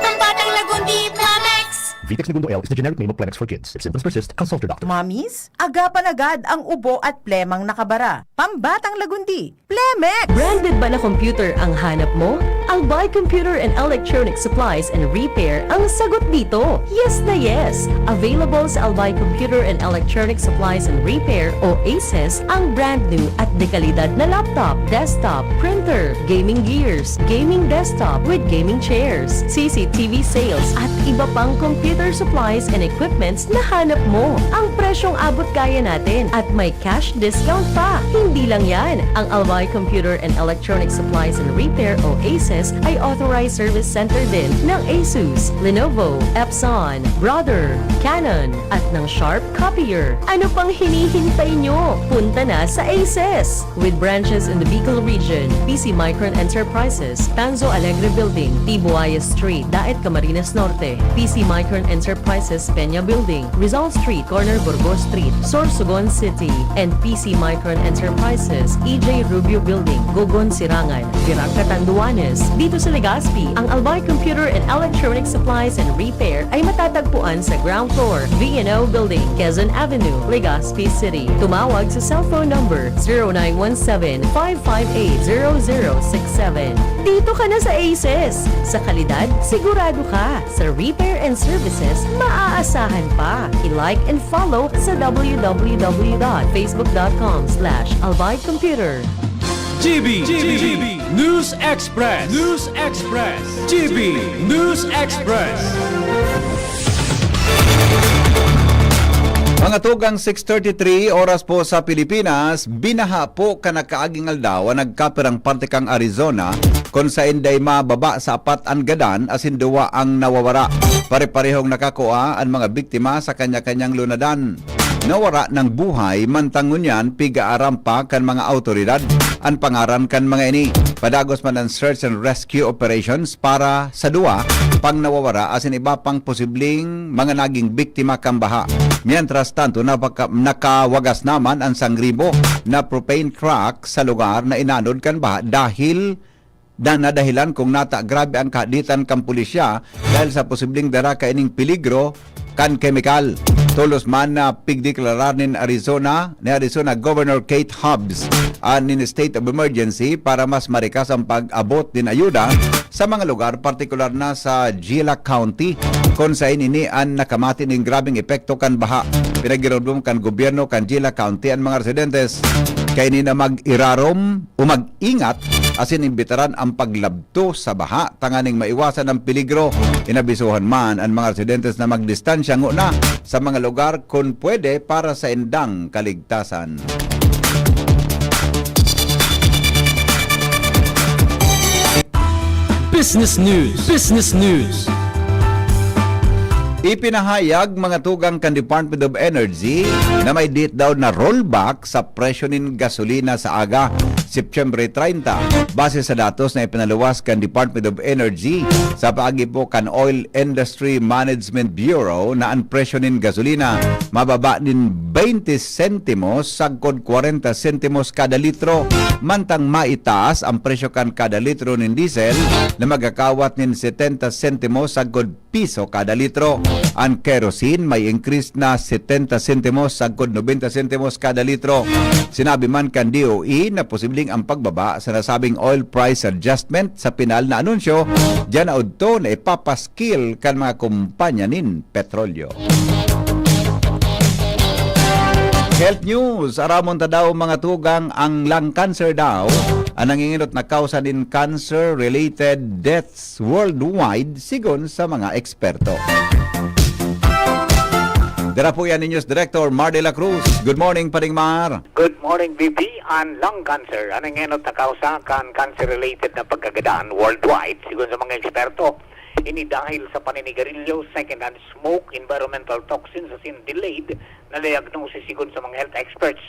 Pambatang Lagundi, Plemex! Vitex Negundo L is the generic name of Plemex for kids. If symptoms persist, consult your doctor. Mommies, agapan agad ang ubo at plemang nakabara. Pambatang Lagundi, Plemex! Branded ba na computer ang hanap mo? Albay Computer and Electronic Supplies and Repair ang sagot dito. Yes na yes! Available sa Albay Computer and Electronic Supplies and Repair o ACES ang brand new at dekalidad na laptop, desktop, printer, gaming gears, gaming desktop with gaming chairs, C C T V sales at iba pang computer supplies and equipments na hanap mo. Ang presyong abot kaya natin at may cash discount pa. Hindi lang yan, ang Albay Computer and Electronic Supplies and Repair o ACES ay authorized service center din ng Asus, Lenovo, Epson, Brother, Canon, at ng Sharp Copier. Ano pang hinihintay nyo? Punta na sa ACES! With branches in the Bicol region, P C Micron Enterprises, Tanzo Alegre Building, Tibuaya Street, Daet, Camarines Norte, P C Micron Enterprises, Peña Building, Rizal Street, corner Burgos Street, Sorsogon City, and P C Micron Enterprises, E J Rubio Building, Gogon, Sirangan, Virac, Catanduanes. Dito sa Legazpi, ang Albay Computer and Electronic Supplies and Repair ay matatagpuan sa ground floor, V and O Building, Quezon Avenue, Legazpi City. Tumawag sa cellphone number zero nine one seven, five five eight, zero zero six seven. Dito ka na sa ACES! Sa kalidad, sigurado ka. Sa repair and services, maaasahan pa. I-like and follow sa w w w dot facebook dot com slash albay computer. G B, G B, News Express, News Express, G B News Express. Mga tugang, six thirty-three oras po sa Pilipinas, binaha po kan nakaaging aldaw ang nagkapirang parte kan Arizona, kun saen dai mababa sa apat an gadan asin duwa ang nawawara. Pare-parehong nakakua an mga biktima sa kanya-kanyang lunadan. Nawara ng buhay, mantang ngunyan pig-aaram pa kan mga awtoridad an pangaran kan mga ini. Padagos man an search and rescue operations para sa duwa pang nawawara asin iba pang posibleng mga naging biktima kan baha. Mientras tanto, napaka-, nakawagas naman an sangribo na propane truck sa lugar na inanod kan baha dahil na, na dahilan kung nata grabe ang kahaditan kan pulisya dahil sa posibleng dara kaining peligro kan kemikal. Tolos man na pigdeklarar nin Arizona, ni Arizona Governor Kate Hobbs, an nin state of emergency para mas marikas ang pag-abot nin ayuda sa mga lugar, partikular na sa Gila County, kun saen ini an nakamati nin grabeng epekto kan baha. Pinaghiromdom kan gobyerno kan Gila County an mga residentes kaini na mag-irarom o mag-ingat asin imbitaran ang paglabto sa baha tanganing maiwasan ang peligro. Inabisohan man an mga residentes na magdistansya ngona sa mga lugar kun pwede para sa indang kaligtasan. Business News. Business News. Ipinahayag mga tugang kan Department of Energy na may diit daw na rollback sa presyo nin gasolina sa aga, Setyembre treinta, base sa datos na ipinaluwas kan Department of Energy. Sa paagi po kan Oil Industry Management Bureau na an presyo nin gasolina mababa nin beinte sentimos sagkod kwarenta sentimos kada litro, mantang maitaas ang presyo kan kada litro nin diesel na magakawat nin setenta sentimos sagkod piso kada litro. An kerosene may increase na setenta sentimos sagkod nobenta sentimos kada litro. Sinabi man kan D O E na posibleng ang pagbaba sa nasabing oil price adjustment sa pinal na anunsyo diyan na udto na ipapaskil kan mga kumpanya nin petrolyo. Health News, aramon ta daw mga tugang, ang lung cancer daw ang nanginginot na kausa nin cancer-related death worldwide, sigon sa mga eksperto. Dara po yan ni News Director Mar de la Cruz. Good morning, Paring Mar. Good morning, B B. An lung cancer, an nangenot na kausa kan cancer-related na pagkagadan worldwide, sigon sa mga eksperto. Ini dahil sa paninigarilyo, second-hand smoke, environmental toxins, asin delayed na diagnosis, sigon sa mga health experts.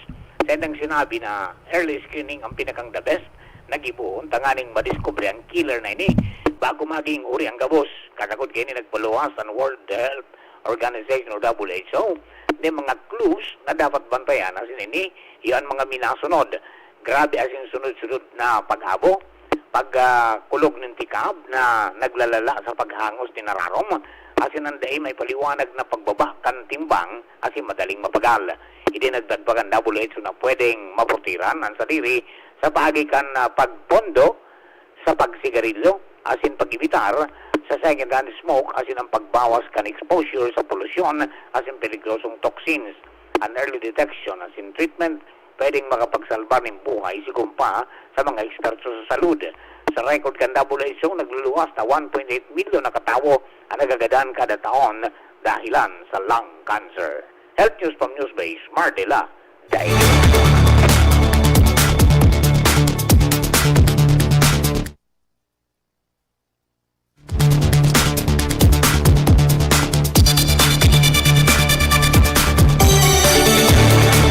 Sa indang sinabi na early screening ang pinakang the best, nagibohon tanganing madiskubre ang killer na ini bago maging uri ang gabos. Kasagod kaini, nagpaluwas an World Health Organization o W H O nin mga clues na dapat bantayan, asin ini iyo an mga minasunod: grabe asin sunod-sunod na pag-abo, pag, ah, kulog nin tikab na naglalala sa paghangos nin ararom, asin an dai maipaliwanag na pagbaba kan timbang asin madaling mapagal. Idinagdag pa kan W H O na pwedeng mapurtiran an sadiri sa paagi kan, ah, pagpondo sa pagsigarilyo asin pag-ebitar sa second-hand smoke asin ang pagbawas kan exposure sa polusyon asin peligrosong toxins. An early detection asin treatment pwedeng makapagsalbar nin buhay, sigon pa sa mga eksperto sa salud. Sa record kan W H O, nagluluwas na one point eight milyon na katawo an nagagadan kada taon dahilan sa lung cancer. Health News from Newsbase, Mar de la Daily.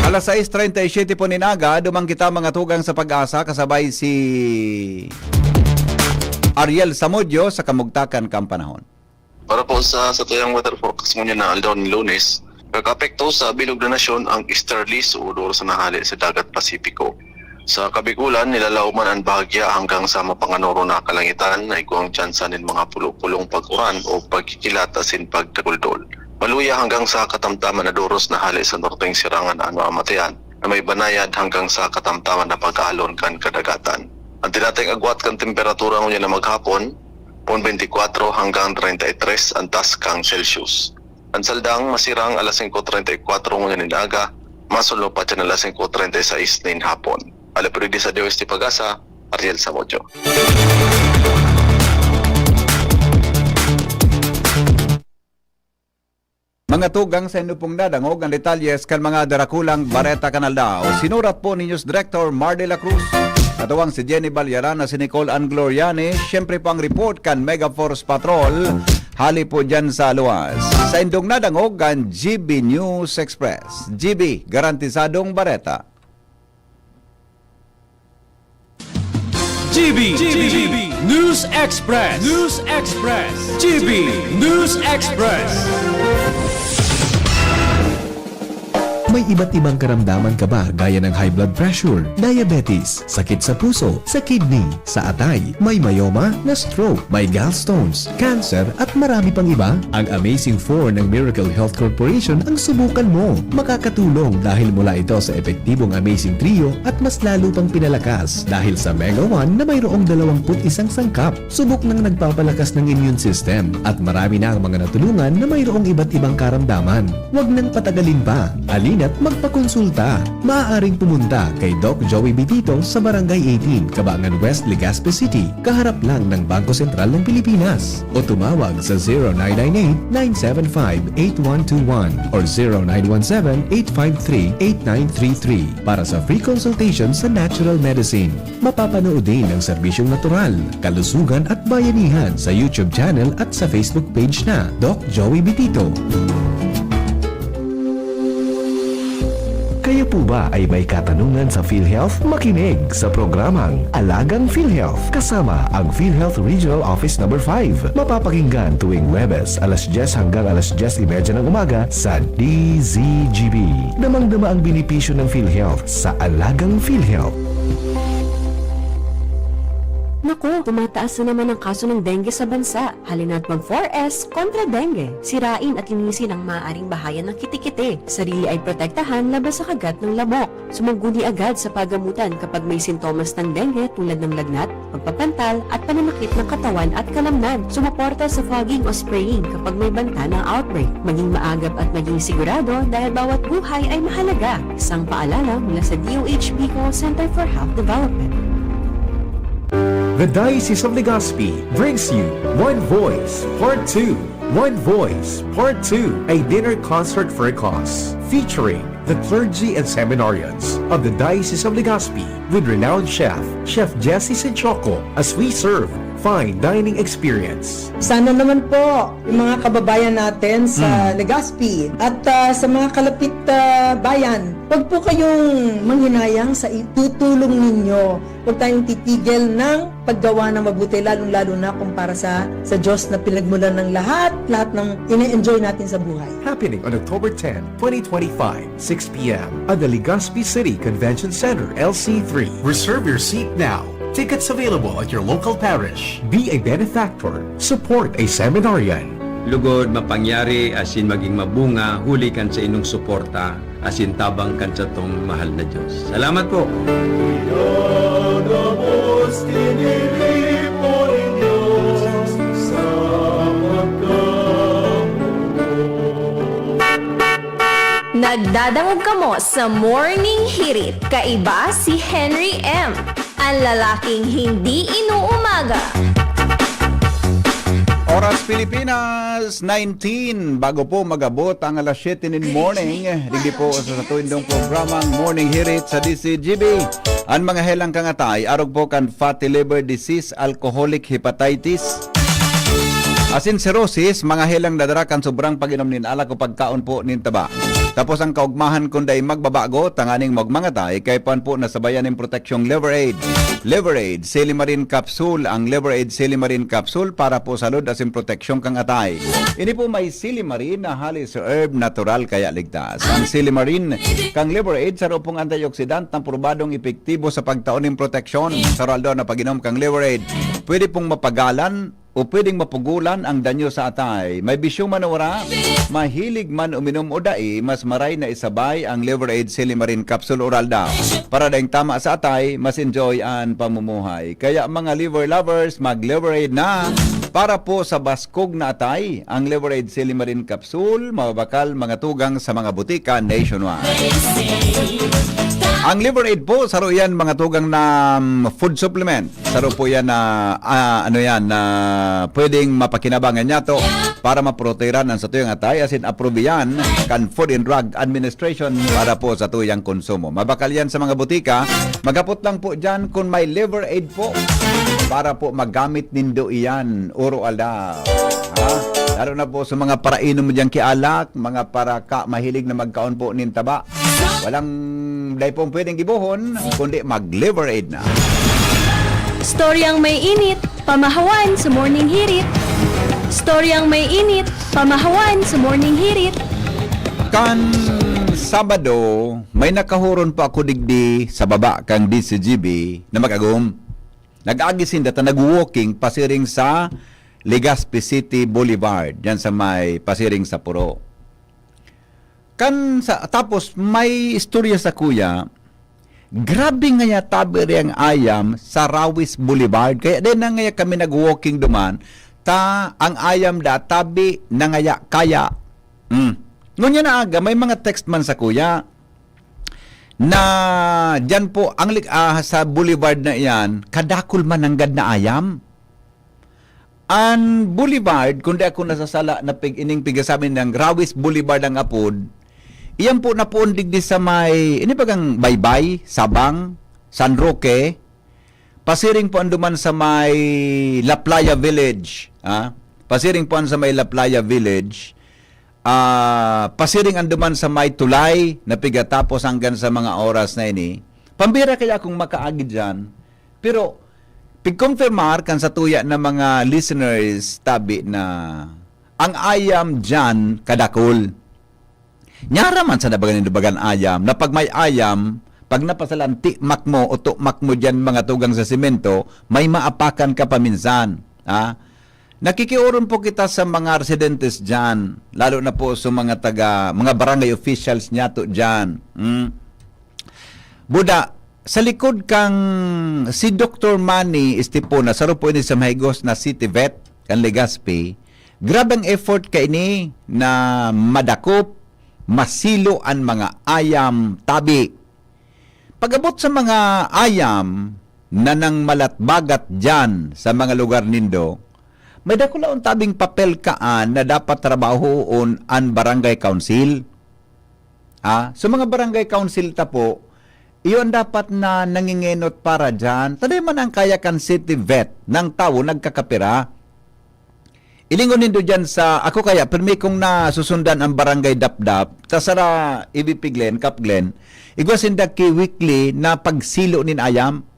Alas sais treinta y siete po nin aga, duman kita mga tugang sa Pag-asa, kasabay si Ariel Samudio sa kamugtakan kan panahon. Para po sa satuyang weather forecast ngunyan na aldaw nin Lunes, kakaapekto sa bilog na nasyon ang easterlies o oras na hale sa Dagat Pasipiko. Sa Kabikulan, nilalaoman an bahagya hanggang sa mapanganoro na kalangitan na igwang tsansa nin mga pulo-pulong pag-uran o pagkikilat asin pagkaguldol. Maluya hanggang sa katamtaman na doros na hale sa norteng sirangan an mamatayan, na may banayad hanggang sa katamtaman na pag-aalon kan kadagatan. An tinatayong agwat kan temperatura ngunyan na maghapon, pon beintikwatro hanggang treinta y tres an taskang Celsius. An saldang masirang alas singko treinta y kwatro ngunyan nin aga, masulno pa diyan alas singko treinta y seis nin hapon. Alipuridi sa D O S T Pag-asa, Ariel Samudio. Mga tugang, sa inyo pong nadangog ang detalye kan mga darakulang bareta kan aldaw. Sinurat po ni News Director Mar de la Cruz. Katuwang si Jenny Balyaran na si Nicole Angloriani. Siyempre po ang report kan Mega Force Patrol. Hali po dyan sa luwas. Sa indong nadangog ang G B News Express. G B, garantisadong bareta. G B, G B News Express. News Express. G B News Express. May iba't ibang karamdaman ka ba gaya ng high blood pressure, diabetes, sakit sa puso, sa kidney, sa atay, may myoma, na-stroke, may gallstones, cancer, at marami pang iba? Ang Amazing Four ng Miracle Health Corporation ang subukan mo. Makakatulong dahil mula ito sa epektibong Amazing Trio at mas lalo pang pinalakas dahil sa Mega One na mayroong dalawang put isang sangkap. Subok nang nagpapalakas ng immune system at marami na ang mga natulungan na mayroong iba't ibang karamdaman. Huwag nang patagalin pa. Halina't magpakonsulta. Maaaring pumunta kay Doc Joey Bitito sa Barangay eighteen, Kabangan West, Legazpi City, kaharap lang ng Bangko Sentral ng Pilipinas. O tumawag sa zero nine nine eight, nine seven five, eight one two one or zero nine one seven, eight five three, eight nine three three para sa free consultation sa natural medicine. Mapapanood din ang serbisyong natural, kalusugan at bayanihan sa YouTube channel at sa Facebook page na Doc Joey Bitito. Kayo po ba ay may katanungan sa PhilHealth? Makinig sa programang Alagang PhilHealth kasama ang PhilHealth Regional Office Number five. Mapapakinggan tuwing Huwebes, alas dyes hanggang alas dyes y media ng umaga sa D Z G B. Damang-dama ang benepisyo ng PhilHealth sa Alagang PhilHealth. Naku, tumataas na naman ang kaso ng dengue sa bansa. Halina't mag four S kontra dengue. Sirain at linisin ang maaaring bahayan ng kitikite. Sarili ay protektahan laban sa kagat ng lamok. Sumangguni agad sa pagamutan kapag may sintomas ng dengue tulad ng lagnat, pagpapantal, at pananakit ng katawan at kalamnan. Sumuporta sa fogging o spraying kapag may banta ng outbreak. Maging maagap at maging sigurado dahil bawat buhay ay mahalaga. Isang paalala mula sa D O H Bicol Center for Health Development. The Diocese of Legazpi brings you One Voice Part two. One Voice Part two, a dinner concert for a cause, featuring the clergy and seminarians of the Diocese of Legazpi with renowned chef, Chef Jesse Sinchoco, as we serve fine dining experience. Sana naman po, yung mga kababayan natin sa Mm. Legazpi at, ah, sa mga kalapit, ah, bayan, wag po kayong manghinayang sa itutulong ninyo. Huwag tayong titigil ng paggawa ng mabuti, lalong-lalo na kung para sa, sa Diyos na pinagmulan ng lahat, lahat ng ine-enjoy natin sa buhay. Happening on October ten, twenty twenty-five, six p m at the Legazpi City Convention Center, L C three. Reserve your seat now. Tickets available at your local parish. Be a benefactor. Support a seminarian. Lugod, mapangyari, asin maging mabunga, huli kan sa inong suporta, asin tabang kan satong mahal na Diyos. Salamat po! Pinagabos, tiniripo nin Diyos sa pagkamugot. Nagdadangog kamo sa Morning Hirit. Kaiba si Henry M, ang lalaking hindi inuumaga. Oras Pilipinas, nineteen. Bago po mag-abot ang alas siyete nin morning, digdi po sa satuyang programang Morning Hirit sa D Z G B. An mga helang kan atay, arog po kan fatty liver disease, alcoholic hepatitis, asin cirrhosis, mga helang nadara kan sobrang pag-inom nin alak o pagkaon po nin taba. Tapos ang kaugmahan kun dai magbabago, tanganing magmangatay, kaipuhan po na sabayan nin proteksyong Liver Aid. Liver Aid, Silimarin Capsule. Ang Liver Aid Silimarin Capsule para po sa lod asin proteksyon kan atay. Ini po may silimarin na halis herb, natural kaya ligtas. Ang silimarin kan Liver Aid, saro pong antioxidant na probadong epektibo sa pagtao nin proteksyon. Sa oral daw na pag-inom kan Liver Aid, pwede pong mapagalan o pwedeng mapugolan ang danyo sa atay. May bisyo man o wala, mahilig man uminom o dai, mas maray na isabay ang Liver Aid Silimarin Capsule Oral daw. Para daing tama sa atay, mas enjoy an pamumuhay. Kaya mga liver lovers, mag-Liver Aid na para po sa baskog na atay. Ang Liver Aid Silimarin Capsule, mababakal mga tugang sa mga butika nationwide. Ang Liver Aid po, saro yan mga tugang na, mm, food supplement. Saro po yan na, ah, ano yan, na pwedeng mapakinabangan niya to para maprotehiran ang satuyang atay, asin approve yan kan Food and Drug Administration para po sa tuyang konsumo. Mabakal yan sa mga butika. Maghapot lang po dyan kung may Liver Aid po para po magamit nindo iyan, oro aldaw. Ha? Lalo na po sa mga parainom mo dyan kialak, mga para ka mahilig na magkaon po nin taba. Walang dai pong pwedeng gibohon, kundi mag-Liver Aid na. Storyang may init, pamahawan sa Morning Hirit. Storyang may init, pamahawan sa Morning Hirit. Kan Sabado, may nakahuron po ako digdi sa baba kan D C G B na mag-agom. Nag-agi sinda ta nag-walking pasiring sa Legazpi City Boulevard, diyan sa may pasiring sa Puro. Kan sa, tapos may istorya sa kuya, grabe ngaya tabi ri ang ayam sa Rawis Boulevard. Kaya din na ngaya kami nag-walking duman, ta ang ayam da tabi na ngaya kaya. Mm. Ngunyan na aga, may mga text man sa kuya na diyan po ang lig-, ah, sa boulevard na iyan, kadakol man nanggad na ayam. An boulevard, kung di ako nasasala, na pig-, ining pigasabi ng Rawis Boulevard ang apod, iyan po napoon digdi sa may, ini bagang Baybay, Sabang, San Roque, pasiring po anduman sa may La Playa Village, ah. Pasiring po an sa may La Playa Village. Ah, pasiring anduman sa may tulay na pigatapos hanggang sa mga oras na ini. Pambira kaya akong makaagi diyan. Pero, pigkonfirmar kan sa tuya na mga listeners, tabi na ang ayam diyan kadakol. Nyara man sa nabagan nindo bagan ayam, na pag may ayam, pag napasalan, tikmak mo o tukmak mo diyan mga tugang sa simento, may maapakan ka paminsan. Ha? Nakikioron po kita sa mga residentes diyan, lalo na po sa mga taga, mga barangay officials niyato diyan. Hmm? Buda, sa likod kang si Doktor Manny Estipona, saro po ini sa mahigos na city vet, kan Legazpi, grabe ang effort kaini na madakop, masilo an mga ayam tabi. Pag-abot sa mga ayam na nangmalatbagat diyan sa mga lugar nindo, may dakulaon tabing papel kaan na dapat trabahoon an barangay council. Ah, so mga barangay council ta po, iyon dapat na nangingenot para diyan. Tadi man ang kaya kan city vet ng tawo nagkakapira. Ilingon nindo diyan sa, ako kaya, pirmi kong nasusundan ang Barangay Dapdap, ta sara Ibipiglen, Kapglen, igwa sinda ki weekly na pagsilo nin ayam.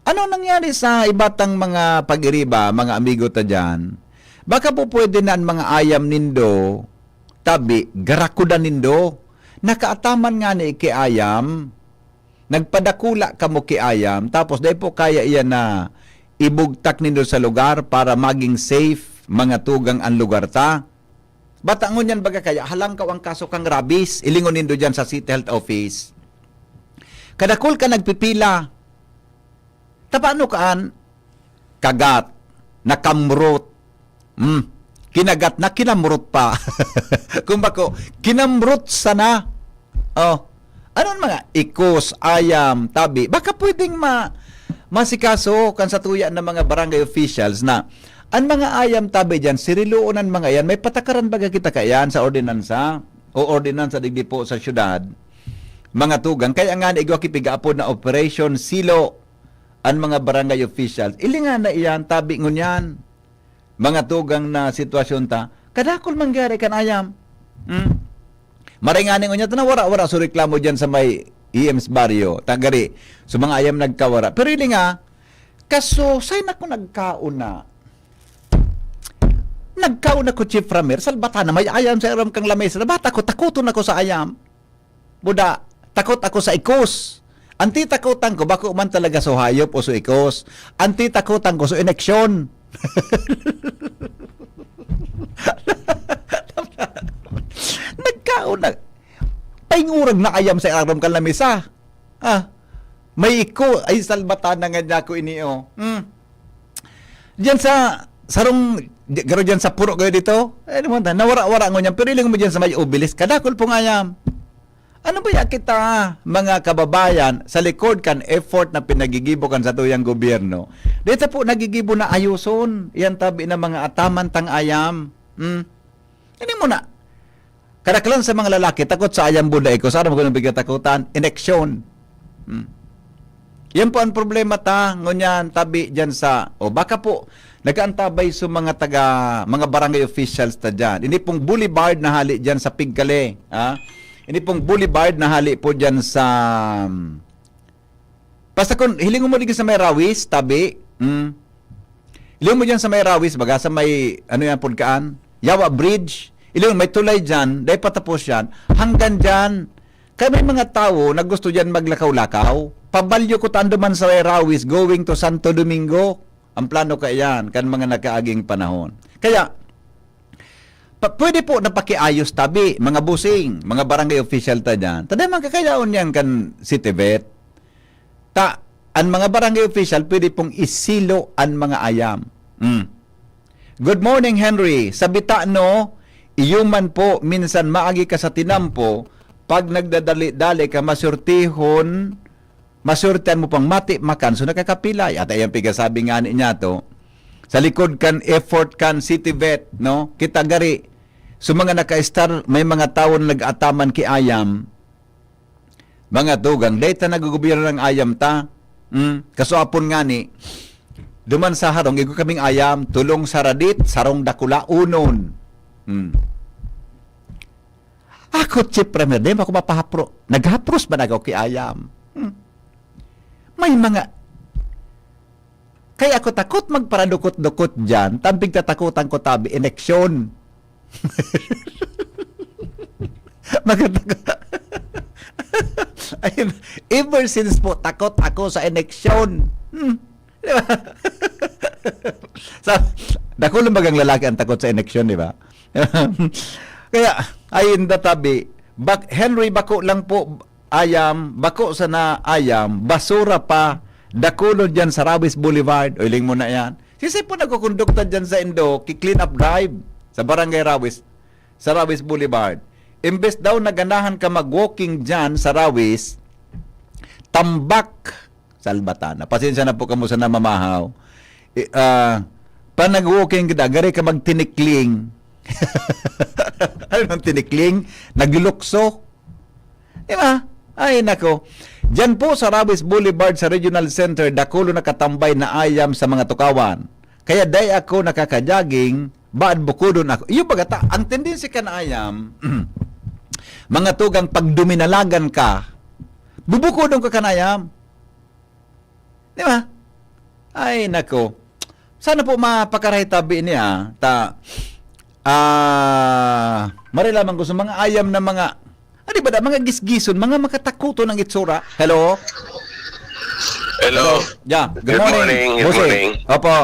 Ano nangyari sa iba tang mga pag-iriba, mga amigo ta diyan? Baka po pwede na ang mga ayam nindo, tabi, garakudan nindo. Nakaataman nga ni ki ayam, nagpadakula kamo ki ayam, tapos dai po kaya iyan na ibugtak nindo sa lugar para maging safe, mga tugang, ang lugar ta. Bata ngunyan baga kaya, halangkaw ang kaso kang rabies, ilingon nindo diyan sa City Health Office. Kadakol ka nagpipila. Ta paano kaan? Kagat, nakamrot. Hmm. Kinagat na, kinamrot pa. Kung bako, kinamrot sana. Oh. Anon mga ikos, ayam, tabi? Baka pwedeng ma-, masikaso kan sa tuya ng mga barangay officials na ang mga ayam tabi diyan, siriloon ang mga yan. May patakaran baga kita kaiyan sa ordinansa o ordinansa digdi po sa syudad, mga tugang. Kaya nga na igwa ki pigaapod na Operation Silo an mga barangay officials. Ilingan na iyan, tabi ngunyan. Mga tugang na sitwasyon ta, kadakol mangyari kan ayam. Hmm? Maray nga ning unya, tana, wara-wara so reklamo diyan sa may E M's baryo. Tagari, so mga ayam nagkawara. Pero ili nga, kaso, say na ko nagkaon na. Nagkaon ako, Chief Ramir, salbata na may ayam sa iram kang lamesa. Bata ko, takuton ako sa ayam. Buda, takot ako sa ikos. Ang titakotan ko, bako man talaga so hayop o so ikos. Ang titakotan ko, so ineksyon. Nagkaon na. Paingurag na ayam sa aram kan lamesa. Ah, may iko. Ay, salbatan na nga niya ako ini, oh. Hmm. Diyan sa, sarong, di-, garo diyan sa puro kayo dito. Eh, naman ta, nawara-wara ngunyan. Pero iling mo diyan sa may obelis. Kadakol pong ayam. Ano ba ya kita, mga kababayan, sa likod kan effort na pinagigibo kan sa tuyang gobyerno? Dito po nagigibo na ayuson. Yan tabi na mga ataman tang ayam. Hmm? Ini mo na. Kadaklan sa mga lalaki, takot sa ayam buda iko. Sa aram ko nang bigyan takutan, ineksyon. Hmm. Yan po ang problema ta, ngunyan, tabi dyan sa, o baka po, nag-aantabay sa mga taga, mga barangay officials ta dyan. Ini pong boulevard na hali dyan sa Pigkale, ha? Ini pong boulevard na hali po dyan sa, hmm, basta kung hilingon mo digdi sa may Rawis, tabi, hmm. Hilingon mo dyan sa may Rawis, baga sa may, ano yan, Pulkaan? Yawa Bridge. Iyon, may tulay diyan, dai patapos yan. Hanggang diyan, kaya may mga tawo na gusto diyan maglakaw-lakaw. Pabalyo ko tando man sa Rawis going to Santo Domingo. Ang plano ka yan, kan mga nakaaging panahon. Kaya, pa, pwede po napakiayos tabi, mga busing, mga barangay official ta diyan. Taday man kakayaon yan kan City Vet. Ta, an mga barangay official pwede pong isilo an mga ayam. Mm. Good morning, Henry. Sa bita, no, iyo man po, minsan maagi ka sa tinampo, pag nagdadali-dali ka, masurtihon, masurtihan mo pang mati, makan, so nakakapilay. At ayang pigasabi nga ni niya to, sa likod kan effort kan City Vet, no? Kita gari, so mga naka-star, may mga tawo na nag-ataman ki ayam, mga tugang, dai ta nagugobyerno ng ayam ta. Hmm? Kasuapon nga ni, duman sa harong, igo kaming ayam, tulong sa radit, sarong dakula, unon. Hmm. Ako, Chief Premier, di ba ako mapahapro? Naghapros ba na ako ki ayam? Hmm. May mga, kaya ako takot magparadukot-dukot dyan, tampig tatakutan ko tabi, eleksyon. Maganda ka. Ayun, ever since po, takot ako sa eleksyon. Hmm. Di ba? Sa, dakulang bagang lalaki ang takot sa eleksyon, di ba? Kaya, ayun, databi, bak, Henry, bako lang po, ayam, bako sana ayam, basura pa, dakulon dyan sa Rawis Boulevard. O, iling mo na yan. Sisay po nagkukondukta dyan sa Indo, ki-clean up drive sa Barangay Rawis, sa Rawis Boulevard. Imbes daw naganahan ka mag-walking dyan sa Rawis, tambak, salbatan na. Pasensya na po kamo sa namamahaw. I, ah, pa nag-walking kita, gari ka magtinikling. Ano nang tinikling? Naglulukso. Di ba? Ay, nako. Diyan po sa Rawis Boulevard sa Regional Center, dakulo nakatambay na ayam sa mga tukawan. Kaya dai ako nakakajaging, baad bukodon ako. Iyo baga ta, ang tendency kan ayam, mga tugang, pag duminalagan ka, bubukodon ka kan ayam. Di ba? Ay, nako. Sana po mapakarahay tabi niya, ta, ah, mari lamang ko sa mga ayam na mga, ano ba da, mga gisgison, mga makatakuton ang itsura. Hello? Hello. Yeah, good, Good morning. morning, good Bossing. Morning. Opo.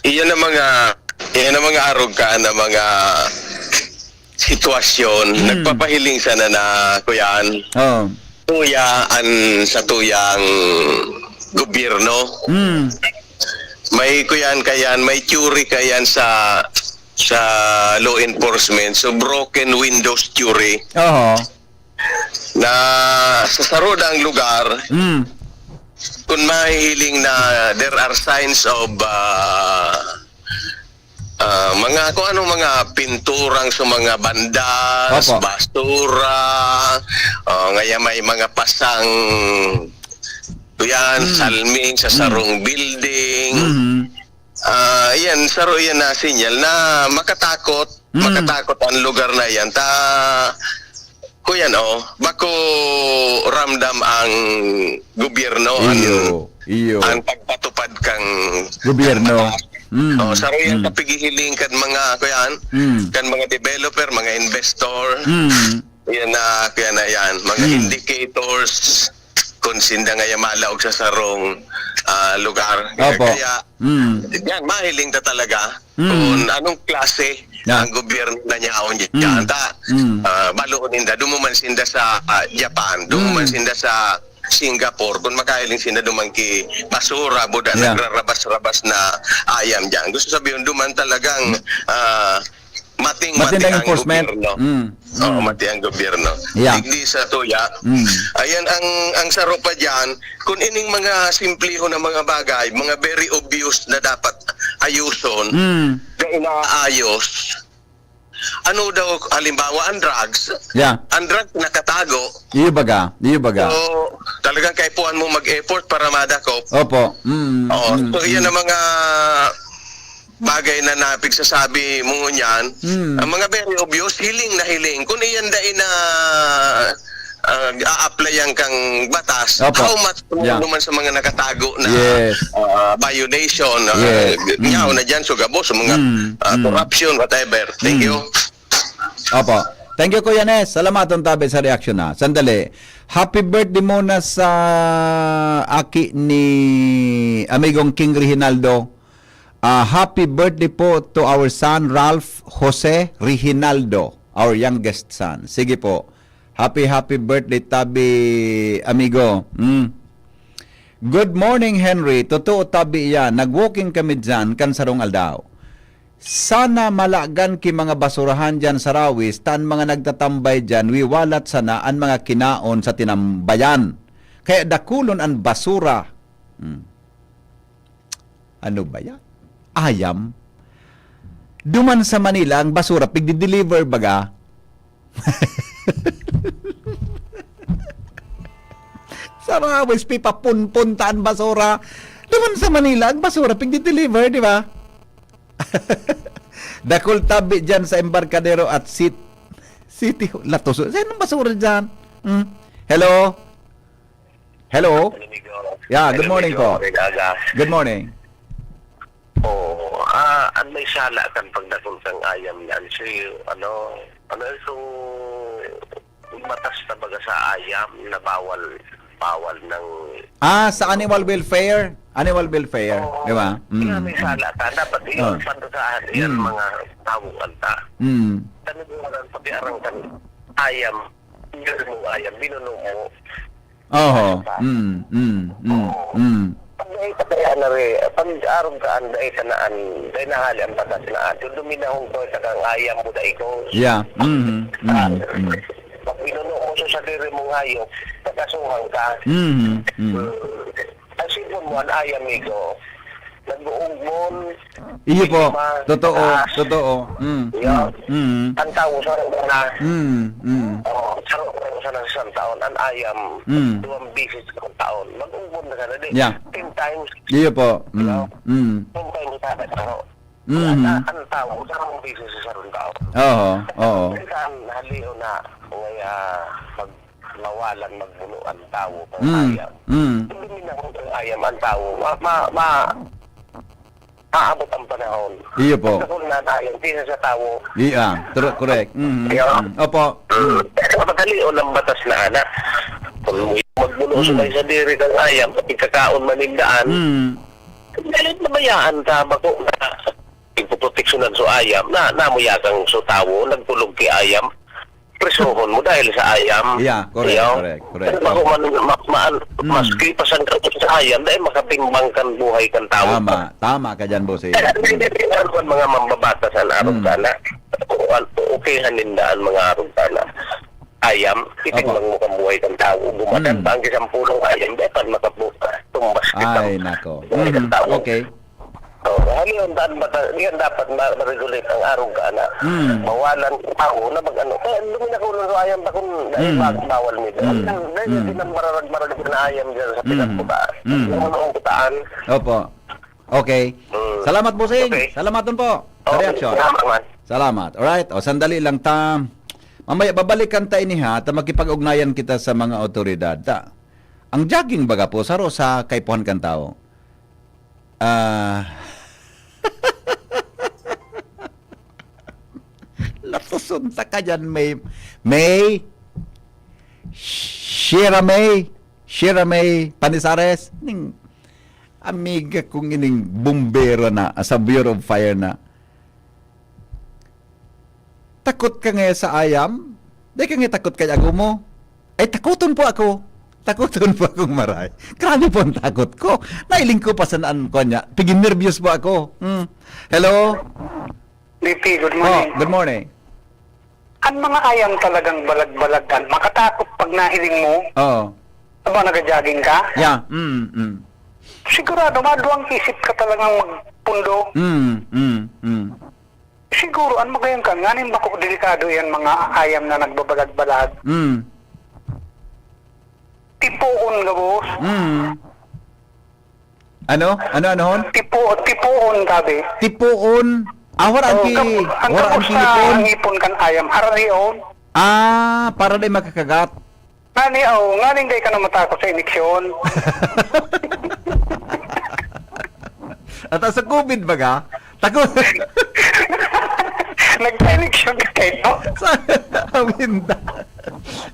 Iyan ang mga, iyan ang mga arog ka na mga sitwasyon. Hmm. Nagpapahiling sana na, kuyan, Oh. tuyaan sa tuyang gobyerno. Mm. May, kuyan, kayan, may theory kayan sa sa law enforcement. So, broken windows theory. Oho. Na sa sarudang lugar, Mm. kung mahihiling na there are signs of ah, ah, mga kung anong mga pinturang sa mga bandas, Opo. Basura, ah, ngaya may mga pasang, kuyan, Mm. salming sa Mm. sarong building. Mhm. Ah, yan, saro yan na sinyal na makatakot, Mm. makatakot ang lugar na yan. Ta, kuyan, oh, bako ramdam ang gobyerno, ang, Iyo, iyo. ang pagpatupad kang Gobyerno. Mm, Oh, saro yan mm. Kapigihiling kan mga, kuyan, Mm. kan mga developer, mga investor. Mm. Yan na, kaya na yan. Mga Mm. indicators kung sinda nga yan malaog sa sarong ah, lugar. Opo. Kaya, Mm. yan, mahiling ta talaga Mm. kung anong klase Yeah. ang gobyerno na niya aon Mm. dyan. Ta, Mm. ah, baloon ninda, dumuman sinda sa ah, Japan, dumuman Mm. sinda sa Singapore, kung makahiling sinda duman ki basura, buda, Yeah. nagrarabas-rabas na ayam dyan. Gusto sabihin, duman talagang ah, mating-mati Matindang ang enforcement. gobyerno. Mm. Oo, Mm. mati ang gobyerno. Yeah. Digdi sa tuya, Mm. ayan ang, ang saro pa dyan, kung ining mga simpliho na mga bagay, mga very obvious na dapat ayuson, Mm. na inaayos, ano daw, halimbawa, ang drugs, Yeah. ang drugs nakatago. Iyo baga, iyo baga. So, talagang kaipuhan mo mag-effort para madakop. Opo. Mm. Oo, Mm. so iyan ang mga bagay na napigsasabi mo ngunyan. Mm. Ang mga very obvious, hiling na hiling. Kung iyan dai na ah, a-applyan kang batas, Opo. how much Yeah. naman sa mga nakatago na Yes. ah, violation, ah, Yes. Mm. nyaw na dyan, sugabo sa mga Mm. ah, Mm. corruption, whatever. Thank Mm. you. Opo. Thank you, Kuya Nes. Salamat, ang tabi sa reaksyon, ha. Sandali. Happy birthday muna sa aki ni amigong King Reginaldo. Ah, happy birthday po to our son, Ralph Jose Reginaldo, our youngest son. Sige po. Happy, happy birthday, tabi, amigo. Mm. Good morning, Henry. Totoo, tabi yan. Nag-walking kami dyan kan sarong aldaw. Sana malagan ki mga basurahan diyan sa Rawis, ta an mga nagtatambay diyan, wiwalat sana an mga kinaon sa tinambayan. Kaya dakulon an basura. Hmm. Ano ba yan? Ayam? Duman sa Manila, ang basura, pigdi-deliver baga? Sa Rawis, pipapunpon ta an basura. Duman sa Manila, ang basura, pigdi-deliver, di ba? Dakul tabi dyan sa embarkadero at sit-, City Hall. Latos. Saan ang basura dyan? Hmm? Hello? Hello? Hello, amigo. Yeah, good Hello, morning amigo. po. Magandang aga. Good morning. Oo. Ah, an may sala kan pagdakul kan ayam na an siyo, ano, ano, so, batas na baga sa ayam na bawal, bawal ng Ah, sa animal welfare? Animal welfare, Oo. di ba? Kaya Mm, may mm. sala ta. Dapat iyon, Oh. pantasahan iyan Mm. mga tawong alta. Mm. Tanong mo lang, pati arang kan ayam, hindi mo ayam, binuno mo. Oho. Sa Mm, mm, mm, Oo. mm. Pag nakita kaya na rin, pag arog ka, ang dai ka na, ang dai na hali ang batas na ato. Duminahon ko sa kang ayam mo, dai ko. Yeah. Mm, mm, Ah, mm. Pag binuno mo sa sadiri mong hayop, pagkasuhan ka. Mm, mm. Ang sipon mo, an ayam, amigo. Nag-uugmon, Iyo po. Lima, Totoo, taas. totoo. Mm, Yeah. mm, mm. Ang tao, saro na. Mm, mm. Oh, saro na sana sa isang taon. Ang ayam, Mm. duwang bisis sa isang taon. Mag-uugmon na sana, di? Yeah. Ten times. Iyo po. Mm, Hello? mm. Ten times sa isang taon. Mhm. Ang, ang tao, sarong bisis sa sarong tao. Oo, oo. Minsan, halion na, kaya mag-, mawalan, magbuno ang tao, kung Mm, kaya. mm. Hindi minahon ang ayam ang tao. Ma-, ma-, ma-, aabot ang panahon. Iyo po. Pagkakul na ang ayam, di na sa tao. Iya, tru-, correct. Mhm, Iyo. mm. Opo. Mm. Pero madali o ng batas na, ana. Kung magbuno Mm. sa may sadiri kang ayam, pati kakaon manindaan, Mm. Dahil nabayaan ta, bako na ipoproteksyonan so ayam, na, namuyagang so tawo, nagkulog ki ayam, presohon mo dahil sa ayam. Yeah, correct, Ayaw. correct, correct. Bako Oh. man, ma-, maan, Mm. maski pa sa, sa ayam, dahil makatimbang kan buhay kan tawo Tama, pa. tama ka dyan, bossing. Kaya, hindi, hindi, ano, ang mga mambabatas ang arog Mm. sana. Kung an-, okay, haninda ang mga arog sana. Ayam, titimbang Opo. mo kan buhay kan tawo. Gumadan Mm. pa ang isampulong ayam, dapat makabuka. Tumbas ka Ay, sa nako. buhay kan Mhm. tawo. Okay. Oh, hali yun, daan ba ta-, yan dapat ma-, ma-regulate ang arog ka, ana. Mm. Mawalan ang tawo na mag-ano. Kaya luminakulon sa ayam ta kun dahil Mm. ba-, bawal nito. Mm. Ang dahil Mm. din ang mararag-marag na ayam dyan sa Mm. pinagkutaan. Mm. Yung mga kutaan. Opo. Okay. Mm. Salamat, bossing. Okay. Salamat dun po sa Okay. reaksyon. Salamat, man. Salamat. Alright. O, sandali lang ta. Mamaya, babalikan ta ini, ha, ta makipag-ugnayan kita sa mga awtoridad. Ta, ang jogging baga po, saro sa kaipuhan kan tawo. Ah, latoson ta ka dyan, may, may, Shira May, Shira May Panisares, ning amiga kong ining bumbero na, sa Bureau of Fire na. Takot ka ngayon sa ayam? Di ka ngayon takot kay ago mo? Ay, takoton po ako. Takoton po akong maray. Grabe po ang takot ko. Nailing ko pa sa naan ko niya. Pigin-nervyos po ako. Hmm. Hello? B P, good Oh, morning. good morning. Ang mga ayam talagang balag-balagan. Makatakot pag nahiling mo. Oo. Aba, nag-jogging ka? Yeah. Mm, mm. Sigurado, maduwang isip ka talagang magpundo. Mm, mm, mm. Siguro, an magayon kan, nganing bako delikado yan, mga ayam na nagbabalag-balag. Mm. Tipoon ka, boss. Mm. Ano? Ano, ano hon? Tipo-, tipoon, tabi. Tipoon? Ah, wala ang Oh, ki-, kap-, ang wala ang kapos na kilipon? Ang ipon kan ayam, hararion. Ah, para di makakagat. Ngani, oh, nganing dai ka na matakot sa iniksyon. At sa COVID baga, takot. Nagpa-eleksyon ka kayo? Sa, awinda.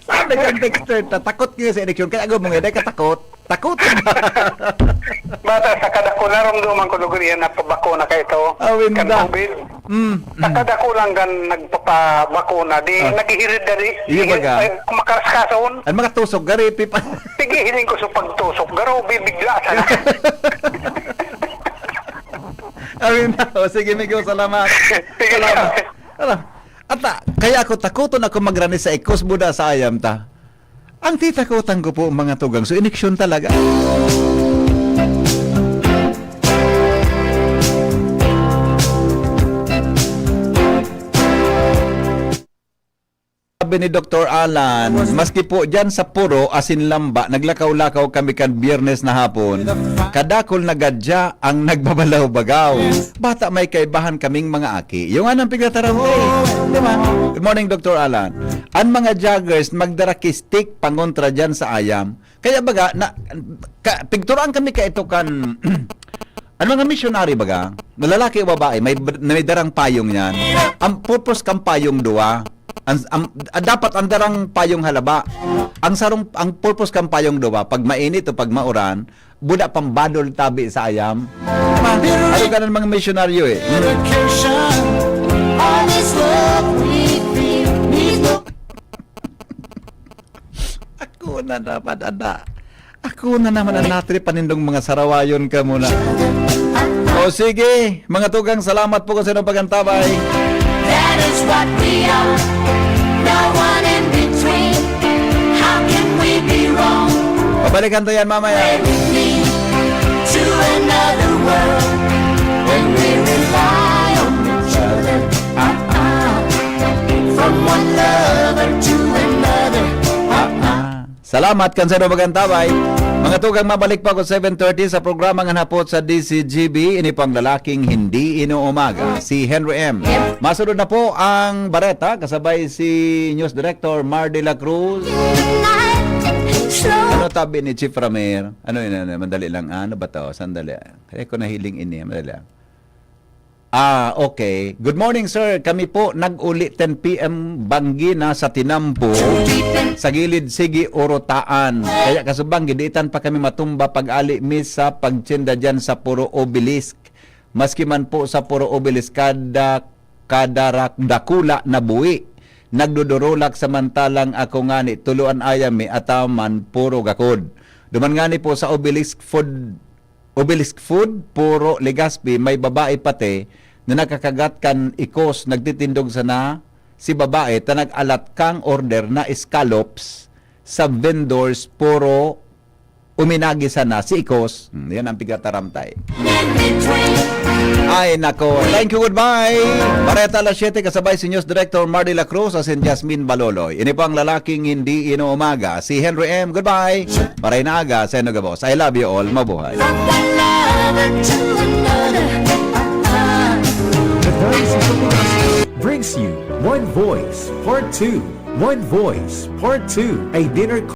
Sabi kang Dexter, ta, takot kayo sa eleksyon. Kaya agad mo nga, dahil katakot. Takot ka. Bata, sa kadako, narumduman ko lugar yan na pabakuna kayo ito. Awinda. Kan COVID. Mm, Sa mm. kadako lang kan nagpapabakuna. Di, Ah. naghihirid na di. Iyo baga. Ay, kumakaraskason. Ang mga tusok, garipi pa. Sige, hiling ko sa pagtusok. Garo, bibigla sana. Awinda. O, sige, Migo, salamat. Sige, Salamat. salamat. Ala, ata, kaya ako takuton ako magrani sa ikos buda sa ayam ta. Ang titakotan ko po, mga tugang, so, eleksyon talaga. Sabi ni Doktor Alan, maski po dyan sa Puro, asin lamba, naglakaw-lakaw kami kan Biyernes na hapon. Kadakol na gadya ang nagbabalaw-bagaw. Bata may kaibahan kaming mga aki. Yung anong pigtataram ko eh. Di ba? Good morning, Doktor Alan. An mga joggers magdara ki stick pangontra diyan sa ayam. Kaya baga, na, ka, pigturuan kami ka ito kan, an mga missionary baga, na lalaki o babae, may, may darang payong yan. Ang purpose kang payong duwa, ang, ang, dapat ang darang payong halaba. Ang sarong, ang purpose kang payong duwa, pag mainit o pag mauran, buda pambadol tabi sa ayam. Ano ka ng mga misyonaryo eh? Hmm. Ako na naman, ada. Ako na naman ang natripan nindong mga sarawayon ka muna. O sige, mga tugang, salamat po kung sino pagantabay. That is what we are. No one in between. How can we be wrong? Pabalikan to yan mamaya. Play with me to another world. When we rely on each other. Ah, ah. From one lover to another. Ah, ah. Salamat kan sa dumagang tabay. Mga tugang, mabalik pa ako seven thirty sa programa nga hapot sa D C G B. Ini po ang lalaking hindi inuumaga, si Henry M. Masunod na po ang bareta, kasabay si News Director Mar de la Cruz. Ano tabi ni Chief Ramir? Ano yun? Ano, madali lang. Ano ba to? Sandali. Kaya ko nahiling ini. Madali lang. Ah, okay. Good morning, sir. Kami po nag-uli ten P M banggi na sa tinampo sa gilid sige urutaan. Kaya kasubanggi, diitan pa kami matumba pag-ali mi sa pagtinda dyan sa Puro Obelisk. Maski man po sa Puro Obelisk, kada, kada rak-, dakula na buwi, nagdudurulak samantalang ako ngani, tuluan ayam mi ataman puro gakod. Duman ngani po sa Obelisk Food Obelisk Food, Puro Legazpi, may babae pati na nakakagat kan ikos, nagtitindog sana si babae ta nag-alat kang order na scallops sa vendors, puro uminagi sana si ikos. Hmm, yan ang pigataramtay. Ay, nako. Thank you, goodbye. Bareta alas siyete, kasabay si News Director Mardy La Cruz asin Jasmine Baloloy. Ini po ang lalaking hindi inuumaga, si Henry M. Goodbye. Maray na aga, Seno Gabos. I love you all. Mabuhay. From one lover to another. Ah, ah. The Voice of the West brings you One Voice Part two. One Voice Part two, a dinner